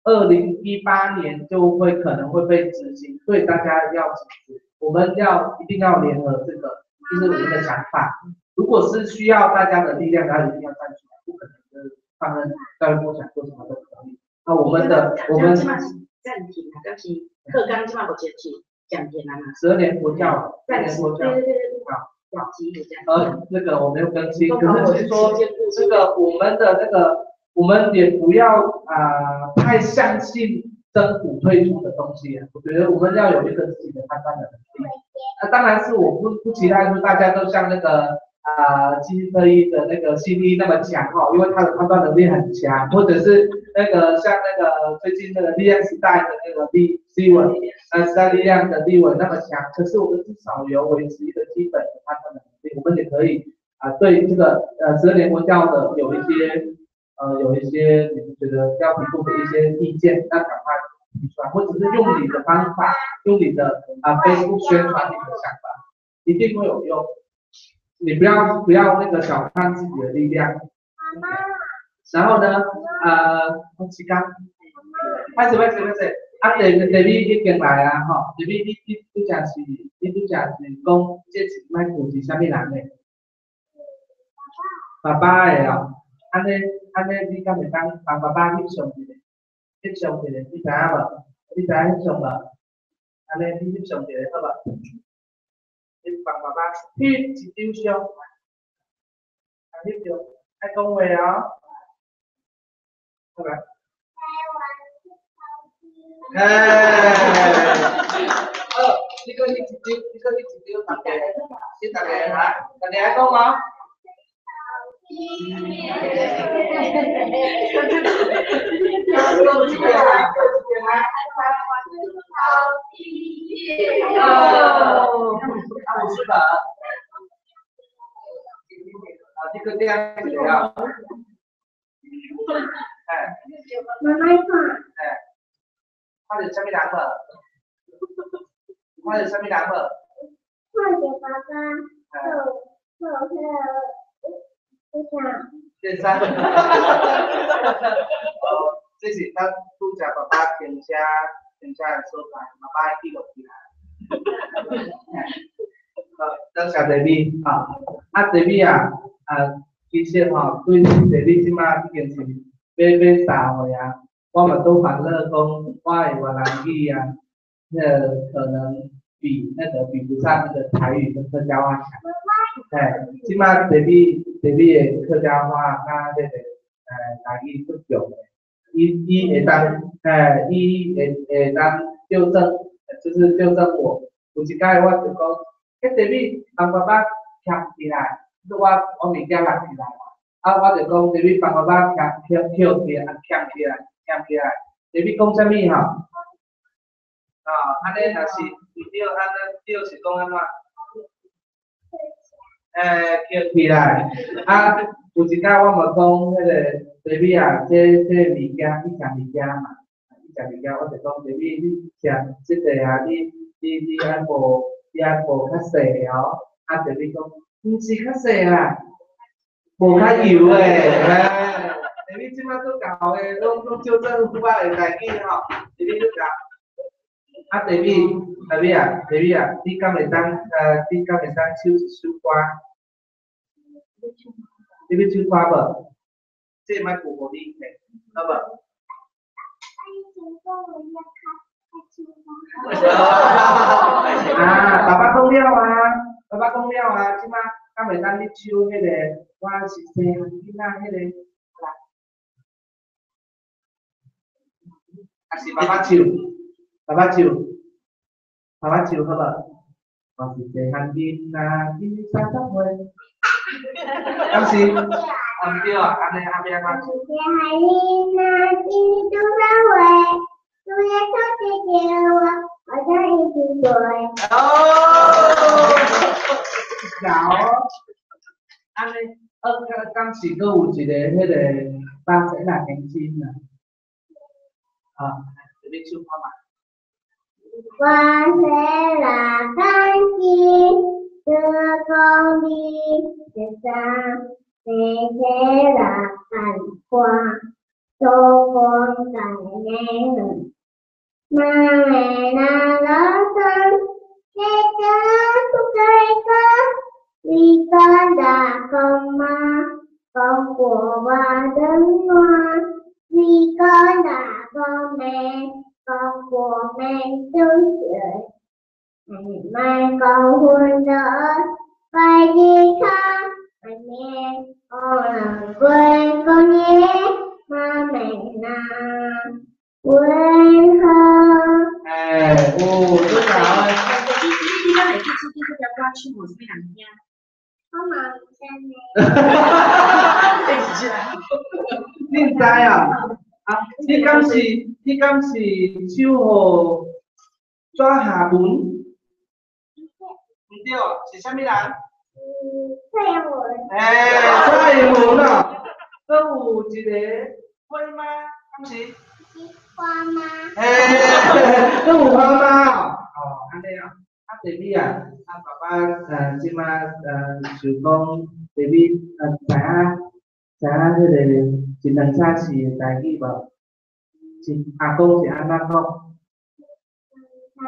2018年就會可能會被執行，所以大家要我們要一定要聯合這個，就是我們的想法。如果是需要大家的力量，他一定要站出來，不可能就是放任教育部想做什麼都可以。那我們的我們這馬是暫停啊，敢是課綱這馬目前是暫停啊嘛。 12年國教，12年國教，對對對對，好。那個我沒有更新，可是是說這個我們的那個，我們也不要太相信政府推出的東西啊。我覺得我們要有一個自己的判斷的能力。那當然是我不期待說大家都像那個基金特一的那個新一那麼強哦，因為他的判斷能力很強，或者是那個像那個最近那個力量時代的那個立文，時代力量的立文那麼強。可是我們至少有維持一個基本的判斷能力，我們也可以對這個12年國教的有一些你們覺得要提供的一些意見，那趕快提出來，或者是用你的方法，用你的Facebook 宣傳你的想法，一定會有用。你不要那個小看自己的力量。然後呢，時間，開始開始開始，啊，第二已經來啊，吼，第二你拄則是，你拄則是講，這一擺舊是啥物人的？爸爸的哦，按呢你敢會當幫爸爸翕相一下？翕相一下，你知影無？你知影翕相無？按呢你翕相一下好無？你幫爸爸翕一張相，啊翕相，愛講話哦，好來。哎，好，你閣翕一張，你閣翕一張，大家，你大家哈，大家愛講無？哦，是吧？啊，這個這樣子啊。哎。媽媽看。哎。看到啥物人無？看到啥物人無？看到爸爸，還有那個啥？先生。哦，這是咱拄則爸爸停車停車的所在，爸爸記錄起來。好，多謝弟妹，啊，啊弟妹啊，啊，其實吼，對弟妹這馬已經是欲3歲啊，我嘛拄煩惱講，我的越南語啊，那個可能比那個比不上那個台語跟客家話強。哎，這馬弟妹弟妹的客家話佮這個台語足強的，伊會當，哎，伊會當糾正，就是糾正我。有一擺我就講，彼弟妹幫爸爸徛起來，我物件落起來嘛，啊，我就講弟妹幫爸爸徛徛起來，徛起來，徛起來。弟妹講啥物吼？啊，按呢若是毋對，按呢對是講按怎？欸，徛起來。啊，有一擺我嘛講彼個弟妹啊，這物件，你食物件嘛，你食物件，我就講弟妹，你食這個啊，你愛無，你愛無較細哦，啊，弟妹講，毋是較細啦，無較油的，欸，弟妹這擺足𠢕的，攏糾正我的代誌吼，弟妹足𠢕。啊，弟妹，弟妹啊，弟妹啊，你敢會當你敢會當唱一首歌？你欲唱歌無？這擺舊予你聽，好無？啊，爸爸講了啊，爸爸講了啊，這擺敢會當去唱彼個？我是細漢囡仔，彼個，來，還是爸爸唱？爸爸唱，爸爸唱好無？我是細漢囡仔，今年30歲。敢是？毋對啊，按呢阿咩啊？我是細漢囡仔，今年3歲。主耶穌的叫我，我就一直對。哦，𠢕。按呢，敢是閣有一個彼個，八歲若年輕啊。啊，你唱看覓。我細啦感情，做公里十三，細細啦看花，做光在内河，媽咪那老孙，你个不该个，你个大公妈，讲过话的暖，你个大公妹。讲过没都是，卖讲混的白日卡，外面可能归过年，妈咪那为何？哎，哦，真好。你敢會記這這條歌唱予啥物人聽？我嘛毋知呢。你毋知啊？啊，你敢是唱予左下文？毋對，是啥物人？蔡英文。哎，蔡英文哦，閣有一個花媽，敢是？是花媽。哎，閣有花媽哦，哦，按呢哦，啊，弟弟啊，啊爸爸這馬想講弟弟知影知影彼個一兩三四的台語無？是阿公是按怎講？三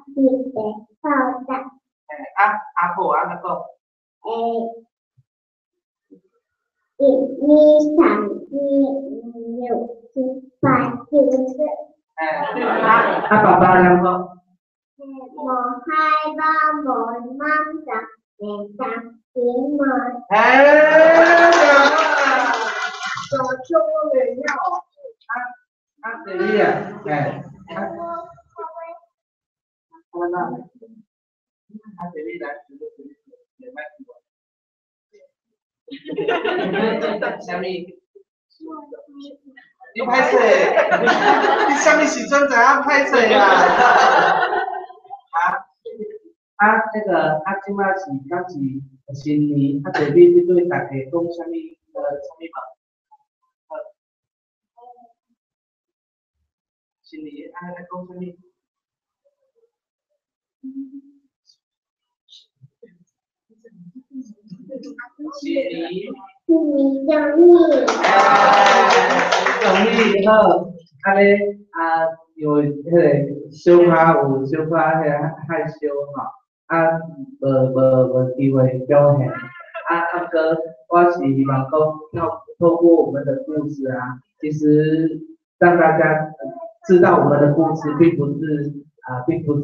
四五六七八九十。欸，啊阿婆按怎講？欸，一、二、三、四、五、六、七、八、九、十。欸，啊啊爸爸按怎講？無海無無滿十，二三四五。欸，怎麼唱都袂曉？啊啊，弟弟啊，欸，啊，我那，啊弟弟來，你莫啥物？你歹勢？你啥物時陣知影歹勢啊？啊啊，那個啊，這馬是敢是新年？啊，弟弟你對大家講啥物？啥物無？新年啊，愛講啥物？新年。新年恭喜！恭喜好，按呢啊，因為彼個小可有小可彼個害羞吼，啊，無機會表現，啊啊，毋過我是希望講，透過我們的故事啊，其實讓大家知道我們的故事，並不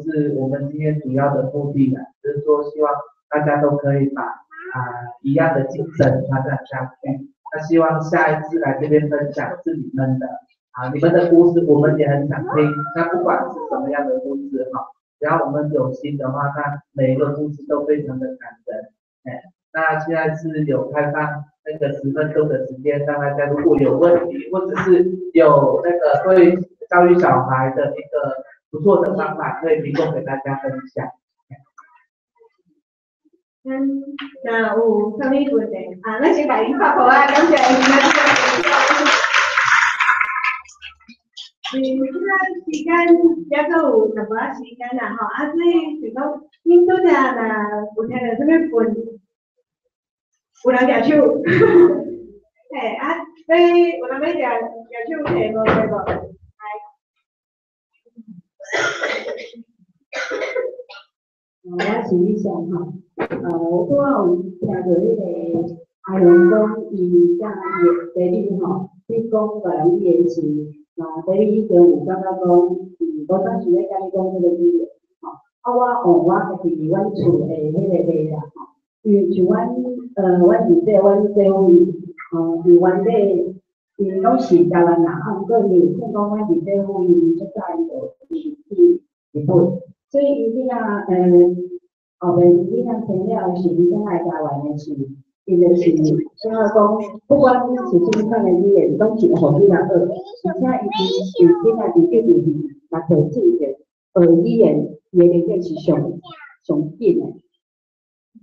是我們今天主要的目的啦，就是說希望大家都可以把一樣的精神傳染下去。那希望下一次來這邊分享是你們的啊，你們的故事我們也很想聽。那不管是什麼樣的故事哈，只要我們有心的話，那每一個故事都非常的感人。哎，那現在是有開放那個10分鐘的時間，讓大家如果有問題，或者是有那個對教育小孩的一個不錯的方法，可以提供給大家分享。嗯，那有啥物問題？啊，咱先共𪜶拍鼓啊，感謝𪜶今仔日。這個時間猶閣有淡薄仔時間啦吼，啊，所以想講，恁拄才若有聽著啥物問，有人舉手，嘿，啊，所以有人欲舉手提無對無？來。我是李翔吼，我拄仔有聽著彼個阿雄講，伊佮伊的弟弟吼，去講越南語言時，嘛弟弟已經有感覺講，無當時咧佮你講這個語言，吼，啊，我用我家己阮厝的彼個例啦，吼，因為像阮，阮二姐、阮姐夫伊，吼，伊原底𪜶攏是台灣人，啊，毋過因為聽講阮二姐夫伊足早伊就是去日本。所以𪜶囡仔，後面𪜶囡仔生了的時，伊轉來台灣的時，伊就是怎啊講，不管是啥物款的語言，攏是予囡仔學，而且伊伫囡仔伫幼稚園，若提進前學語言，伊的能力是上上緊的。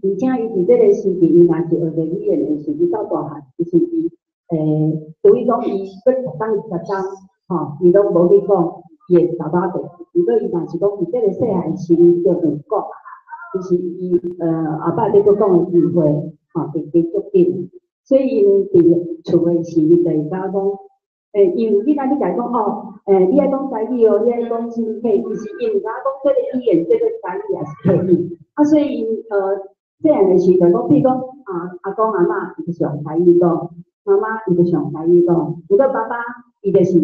而且伊佇這個時期，伊若是學著語言的時，伊到大漢，其實伊除非講伊閣10冬20冬，吼，伊攏無去講伊的爸爸的。毋過伊若是講佇這个細漢時，伊就有講，其實伊後擺欲閣講的機會，吼，會會足緊。所以𪜶佇厝的時，伊就會甲我講，因為你若你共伊講哦，你愛講台語哦，你愛講啥物客語，其實𪜶毋知影講這个語言叫做台語抑是客語。啊，所以𪜶細漢的時就講，比如講啊，阿公阿嬤伊就是用台語講，媽媽伊就是用台語講，毋過爸爸伊就是，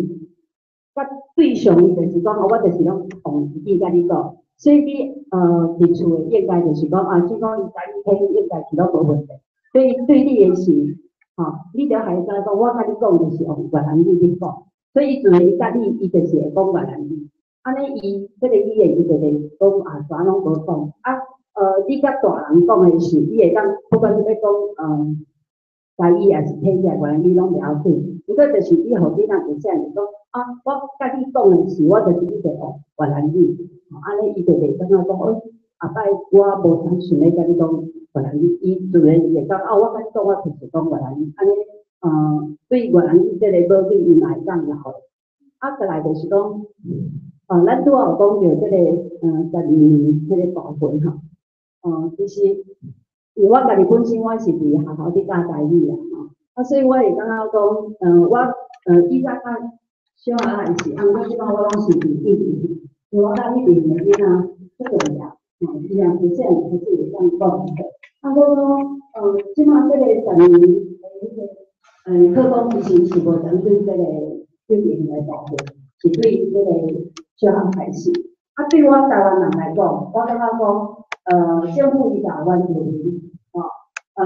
佮對象伊就是講，我就是攏用日語共你講。所以你佇厝的應該就是講啊，這講伊台語客語應該是攏無問題。所以對你的是，吼，你著還知講，我共你講就是用越南語去講，所以伊自然伊佮你，伊就是會講越南語。按呢伊這个語言伊就會講啊，啥攏無講。啊，你佮大人講的是，你會當不管是欲講台語抑是客語，越南語攏袂要緊。毋過就是你予囡仔就這樣講啊，我佮你講的是，我就是一直用越南語，按呢伊就袂感覺講，哦，後擺我無啥想欲佮你講越南語，伊自然伊會講啊，我佮你講，我就是講越南語，按呢，對越南語這个母語伊嘛會當留。啊，過來就是講，咱拄仔有講著這个，12年彼个部分吼，其實因為我家己本身我是佇學校佇教台語啦，吼，啊，所以我會感覺講，我以前較小仔的時，啊，毋過這擺我攏是佇印尼，因為我佮彼邊的囡仔足重要，吼，伊若自細漢開始會當講。啊，我講，這擺這個12年的彼个，課綱其實是無針對這个幼兒園的部分，是對這個小學開始。啊，對我台灣人來講，我感覺講，政府伊共原住民，吼，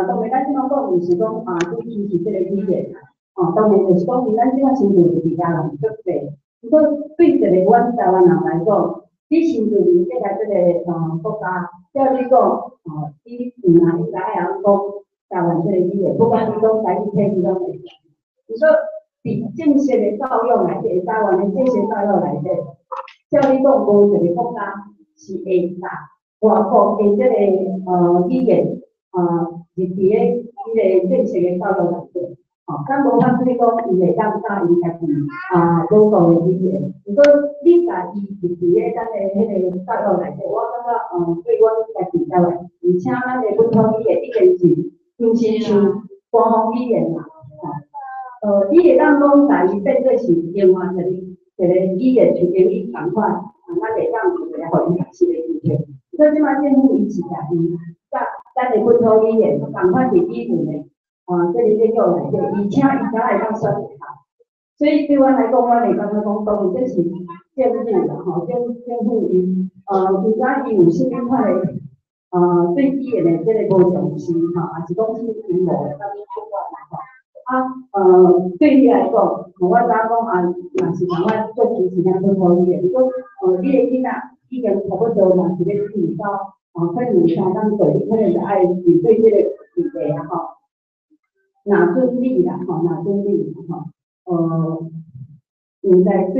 當然咱這擺講，毋是講啊，你歧視這个語言啊，吼，當然就是講，咱這擺新住民佇遮人足濟，毋過對一個阮台灣人來講，你新住民過來這个國家，照你講，吼，你毋若應該會曉講台灣這个語言，不管你講台語、客語攏會使。毋過佇正式的教育內底，台灣的正式教育內底，照你講，無一個國家是會共外國的這个語言，入佇咧彼个正式的教育內底，吼，咱無法度講伊會當教伊家己啊母國的語言。毋過你共伊入佇咧咱的彼个教育內底，我感覺對阮家己台灣，而且咱的本土語言已經是毋是像官方語言啦，吼。你會當講共伊變做是另外一個一個語言，像英語仝款，啊，咱會當有一個予伊學習的機會。所以這擺政府伊是共伊佮咱的本土語言仝款佇語文的啊，這個領域內底，而且伊才會當選擇校。所以對阮來講，阮會感覺講，當然這是政府啦，吼，政府伊毋知伊有啥物款的對語言的這个無重視，吼，抑是講伊無啥物不管啦，吼。啊，對你來講，我知影講啊，若是仝款做支持咱本土語言，如果你的囡仔已經差不多嘛是欲進到，可能相當過，你可能就愛面對這個問題啊，吼。若準你啦，吼，若準你，吼，毋知對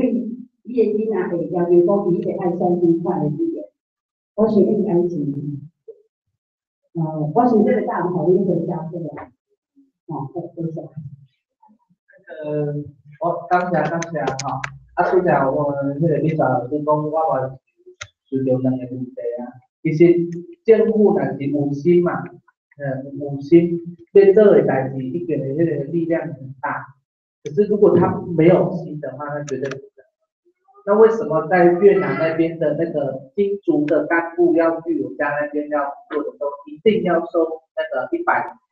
你的囡仔會要求講伊會愛選啥款的語言，我想應該是，我想這個答案予恁回答出來，吼，好，多謝。那個，我感謝感謝吼，啊，拄才我彼個李老師講，我嘛是想著兩个問題啊。其實政府若是有心嘛，有心欲做的代誌，一定的彼个力量很大。可是如果他沒有心的話，那絕對不可能。那為什麼在越南那邊的那個金族的幹部要去我家那邊要做的時候，一定要收那個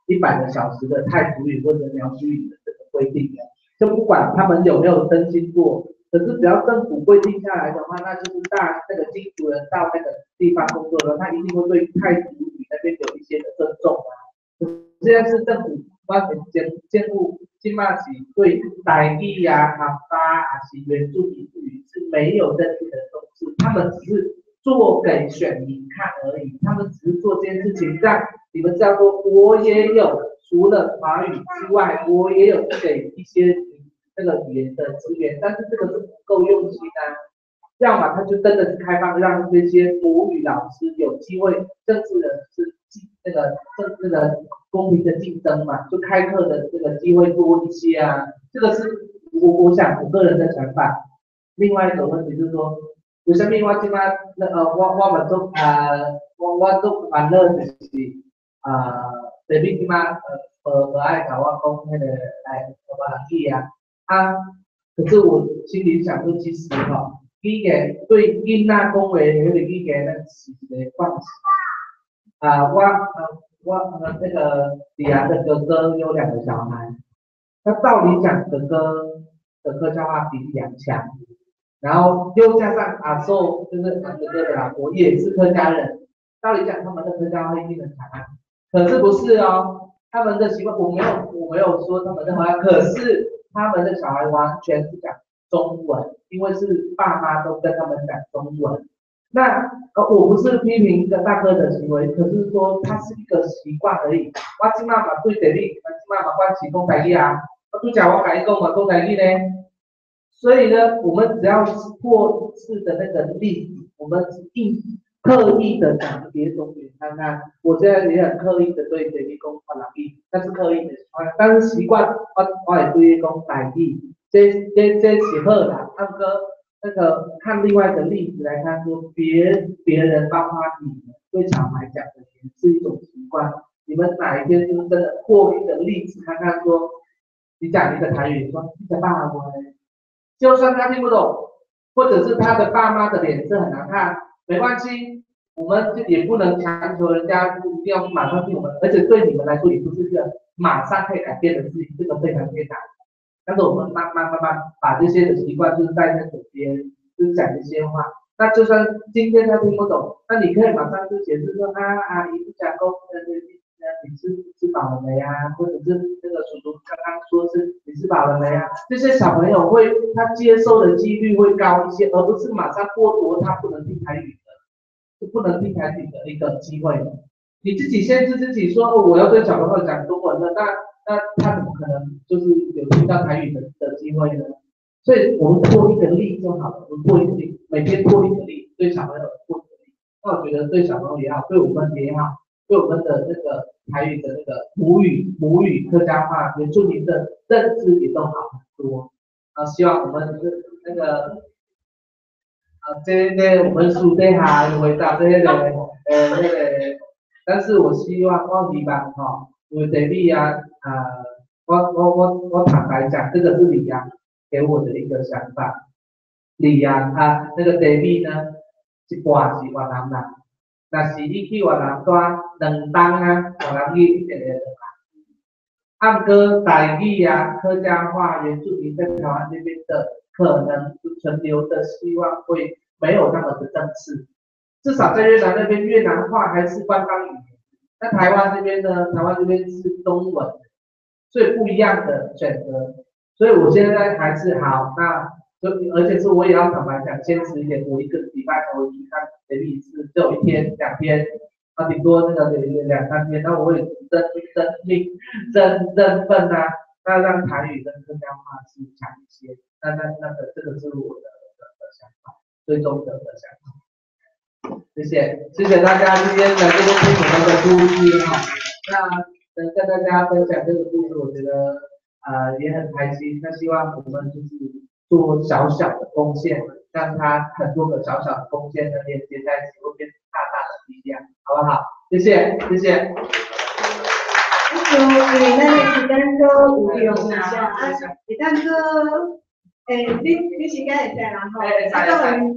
100個小時的泰族語或者苗族語的這個規定的？就不管他們有沒有真心做，可是只要政府規定下來的話，那就是大那個金族人到那個地方工作的，他一定會對泰族語那邊有一些的尊重啊。現在是政府完全兼顧，這擺是對台語啊、客家啊是原住民語是沒有認真的重視，他們只是做給選民看而已，他們只是做這件事情，讓你們知道說，我也有除了華語之外，我也有給一些那個語言的資源，但是這個是不夠用心啊。要麼他就真的是開放，讓這些母語老師有機會，政治人士那個政治的公平的競爭嘛，就開課的這個機會多一些啊。這個是我想我個人的想法。另外一個問題就是說，為什麼我這馬我嘛做啊，我做煩惱就是啊，特別這馬無愛共我講彼個來越南語啊，啊，可是我心裡想說，其實吼，語言對囡仔講話彼個語言呢是一個慣性。啊，我那個李陽的哥哥有兩個小孩，那道理講哥哥的客家話比李陽強，然後又加上阿壽，就是哥哥的老婆也是客家人，道理講他們的客家話一定很強啊，可是不是哦，他們的習慣我沒有說他們的話，可是他們的小孩完全是講中文，因為是爸媽都跟他們講中文。那我不是批評這個大哥的行為，可是說他是一個習慣而已。我這馬嘛對弟弟，我這馬嘛關係講台語啊，我拄才我共伊講嘛講台語呢。所以呢，我們只要過一次的那個例子，我們硬刻意的講別種語言看看。我現在也很刻意的對弟弟講越南語，但是刻意的，但是習慣我會對伊講台語，這是好啦，啊毋過。那個看另外一個例子來看，說別人包括你們對小孩講的也是一種習慣。你們哪一天就是真的過一個例子看看，說你講一個台語，說你的爸媽，就算他聽不懂，或者是他的爸媽的臉色很難看，沒關係，我們也不能強求人家一定要馬上聽我們，而且對你們來說也不是一個馬上可以改變的事情，這個非常非常。但是我們慢慢慢慢把這些的習慣就是帶在嘴邊，就是講這些話。那就算今天他聽不懂，那你可以馬上就解釋說啊，阿姨不講講，你吃飽了沒啊？或者是那個叔叔剛剛說是你吃飽了沒啊？這些小朋友會他接受的幾率會高一些，而不是馬上剝奪他不能聽台語的，就不能聽台語的一個機會。你自己限制自己說，哦，我要對小朋友講中文的，那他怎麼可能就是有聽到台語的機會呢？所以我們破一個例就好了，我們破一個例，每天破一個例，對小朋友破一個例。那我覺得對小朋友也好，對我們也好，對我們的那個台語的那個母語客家話原住民的認知也都好很多。啊，希望我們是那個啊，這我們私底下回答這個那個，但是我希望我希望吼，因為第二啊。我坦白講，這個是李陽給我的一個想法。李陽啊，那個 David 呢，一半是越南人，若是伊去越南蹛2冬啊，越南語一定會落來。啊，毋過台語啊，客家話原住民在台灣這邊的可能存留的希望會沒有那麼的正式，至少在越南那邊，越南話還是官方語言。那台灣這邊呢？台灣這邊是中文。所以不一樣的選擇，所以我現在還是好，那就而且是我也要坦白講，堅持一點，我一個禮拜才會去看 baby 一次，只有一天兩天，啊，頂多那個兩三天，那我會認認認認份啊，那讓台語跟客家話是強一些，那個這個是我的想法，最終的想法。謝謝，謝謝大家今天來這邊聽我們的故事哈，那。能跟大家分享這個故事，我覺得也很開心。那希望我們就是做小小的貢獻，讓他很多個小小的貢獻呢連接在一起，會變成大大的力量，好不好？謝謝，謝謝。因為咱的時間閣有用一下，啊，會當閣，你時間會使啦吼？啊，閣問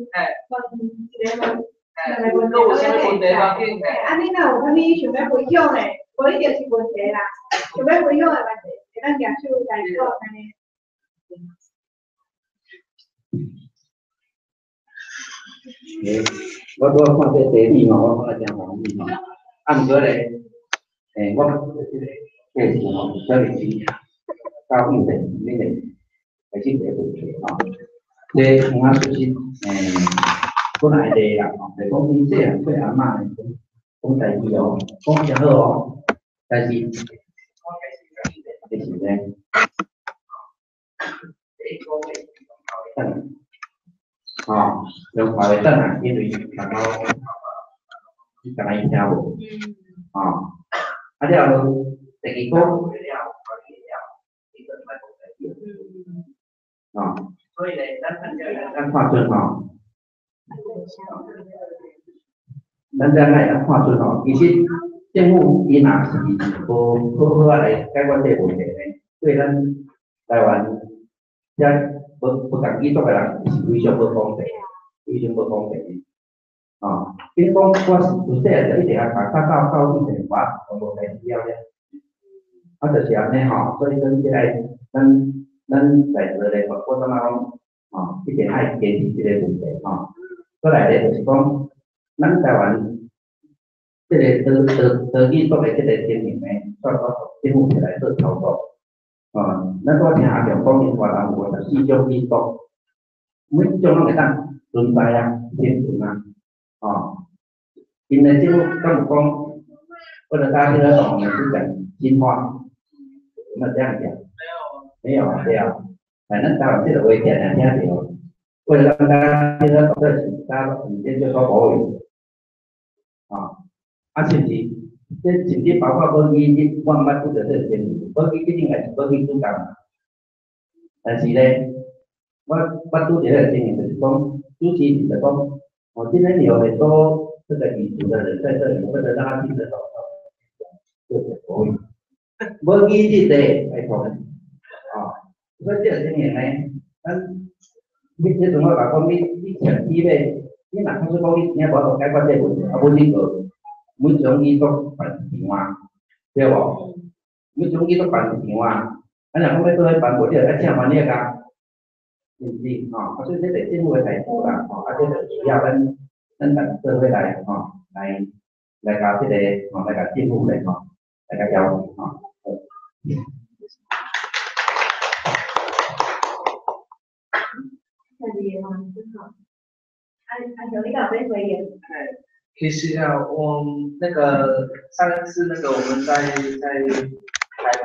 問一個問，兩個問題，問題啊，你若有啥物想欲分享的？無一定是問題啦，想欲分享的問題，會當舉手來講按呢。我拄仔看這地理吼，我看了誠歡喜吼。啊，毋過咧，我感覺這個故事吼，是小歷史教育的那個開始一個問題吼。這有影出實，本來的人吼，就講𪜶細漢對阿嬤咧講台語哦，講誠好哦。但是，這是呢，等，吼，用看袂轉來，因為大家你敢若伊聽無，吼，啊了後，第二个月了，了，伊就莫讲台语。哦，所以咧，咱咱看准吼，咱遮会当看准吼，其实政府伊若是无好好仔来解决这个问题呢，对咱台湾遮无无仝语族的人是非常无公平，非常无公平。哦，比如讲，我是自细汉就一直啊，读到到以前我拢无代志了咧，啊，就是按呢吼，所以讲这个咱在座咧，我感觉讲，吼，一定爱坚持这个问题吼。过来咧就是讲，咱台湾这个多语族的这个经营呢，煞讲政府起来做操作。哦，咱拄仔听阿强讲，𪜶越南有54种语族，每一种拢会当存在啊，生存啊。哦，𪜶的政府敢有讲，为了大家听得懂，我们是讲新话，有没有这样讲？没有，没有啊，对啊。反正台湾这个话定定听著，为了让大家听得懂，这是大家直接就说国语。啊，啊，甚至这甚至包括母语，你我毋捌拄著这个争议，母语一定也是母语主干。但是咧，我捌拄著这个争议，就是讲，主持人就讲，我今天有很多这个语族的人在这里，为了让他听得懂，就讲国语。母语日的拜托，啊，所以这个经验呢，咱你这阵我甲讲，你前期咧，你若假使讲你真正无法度解决这个问题，啊，无你就每种语都办一场啊，对无？每种语都办一场啊，啊，若讲欲做彼办无，你就爱请翻译啊，是毋是？吼，啊，所以这是政府的代志啦，吼，啊，这就需要咱大家做伙来，吼，来共这个，吼，来共政府咧，吼，来共要求，吼。家己的嘛，真好。阿雄，你敢有欲回应？其实啊，我那个上一次那个我们在台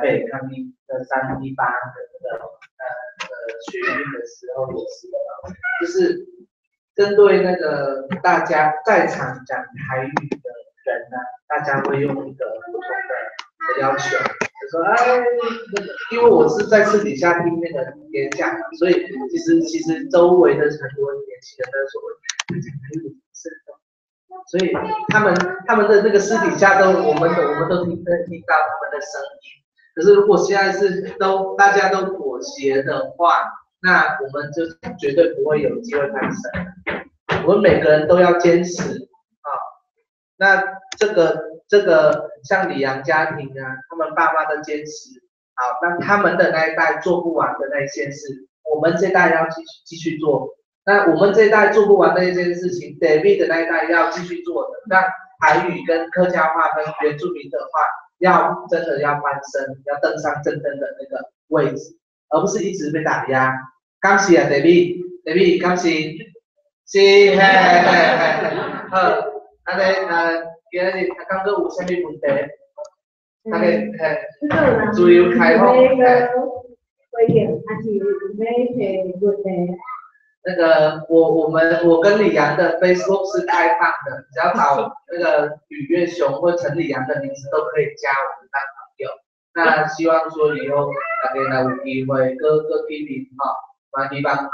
北看那个318的那个学运的时候也是，就是针对那个大家在场讲台语的人呢，大家会用一个不同的要求，就说哎，那个，因为我是在私底下听那个演讲，所以其实周围的很多年轻人都说他讲台语是懂，所以他们的那个私底下都我们都听到他们的声音。可是如果现在是都大家都妥协的话，那我们就绝对不会有机会翻身。我们每个人都要坚持啊。那这个像李阳家庭啊，他们爸妈的坚持，好，那他们的那一代做不完的那一件事，我们这代要继续做。那我们这一代做不完那一件事情，David 的那一代要继续做的。那台语跟客家话跟原住民的话，要真的要翻身，要登上真正的那个位置，而不是一直被打压。感谢啊，David，David，感谢，是，嘿嘿嘿，好，按呢，今仔日啊，敢阁有啥物问题？大家嘿，自由开放。回应，还是有欲提问题？那个我跟李阳的 Facebook 是开放的，只要找那个吕月雄或陈李阳的名字都可以加我们当朋友。那希望说以后大家若有机会，阁见面吼，嘛希望讲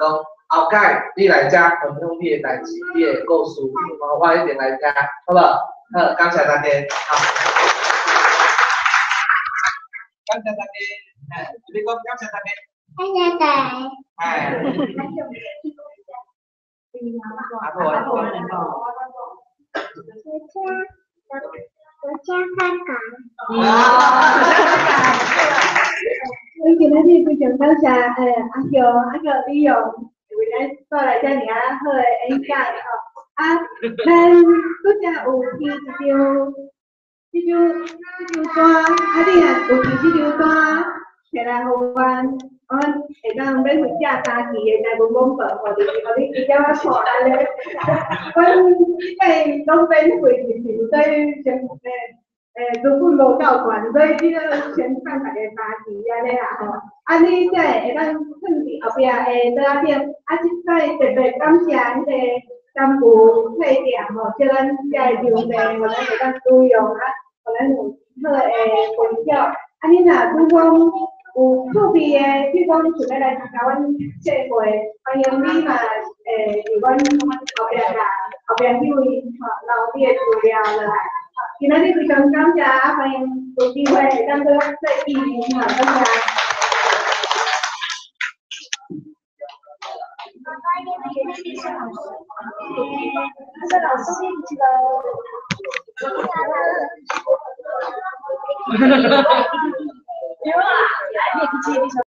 后摆你来遮分享你的代志，你的故事，我一定来听，好无？好，感谢大家，好。感谢大家，哎，你讲感谢大家。感谢大家。哎。阿婆，我叫香港。阮今仔日非常感谢阿雄，啊个李勇，为咱带来遮尔啊好的演讲吼。啊，咱拄才有提一张，这张单，啊，你若有提这张单，摕来予阮，阮会当免费寄三期的台文广播，予你，予你一点仔看按呢。阮这摆拢免费，就是所以先资本无够悬，所以这个先送大家三期按呢啦吼。啊，你才会当放伫后壁的桌仔顶。啊，这摆特别感谢彼个甘富配店吼，借咱遮个场地，予咱会当使用，啊，予咱有好的分享。啊，你若拄講有趣味的，比如講你想欲來參加阮協會，歡迎你嘛，佇阮後壁啦，後壁彼位吼留你的資料落來。今仔日非常感謝，歡迎有機會會當閣再見面吼，感謝。老師，你這個。有啊，你記。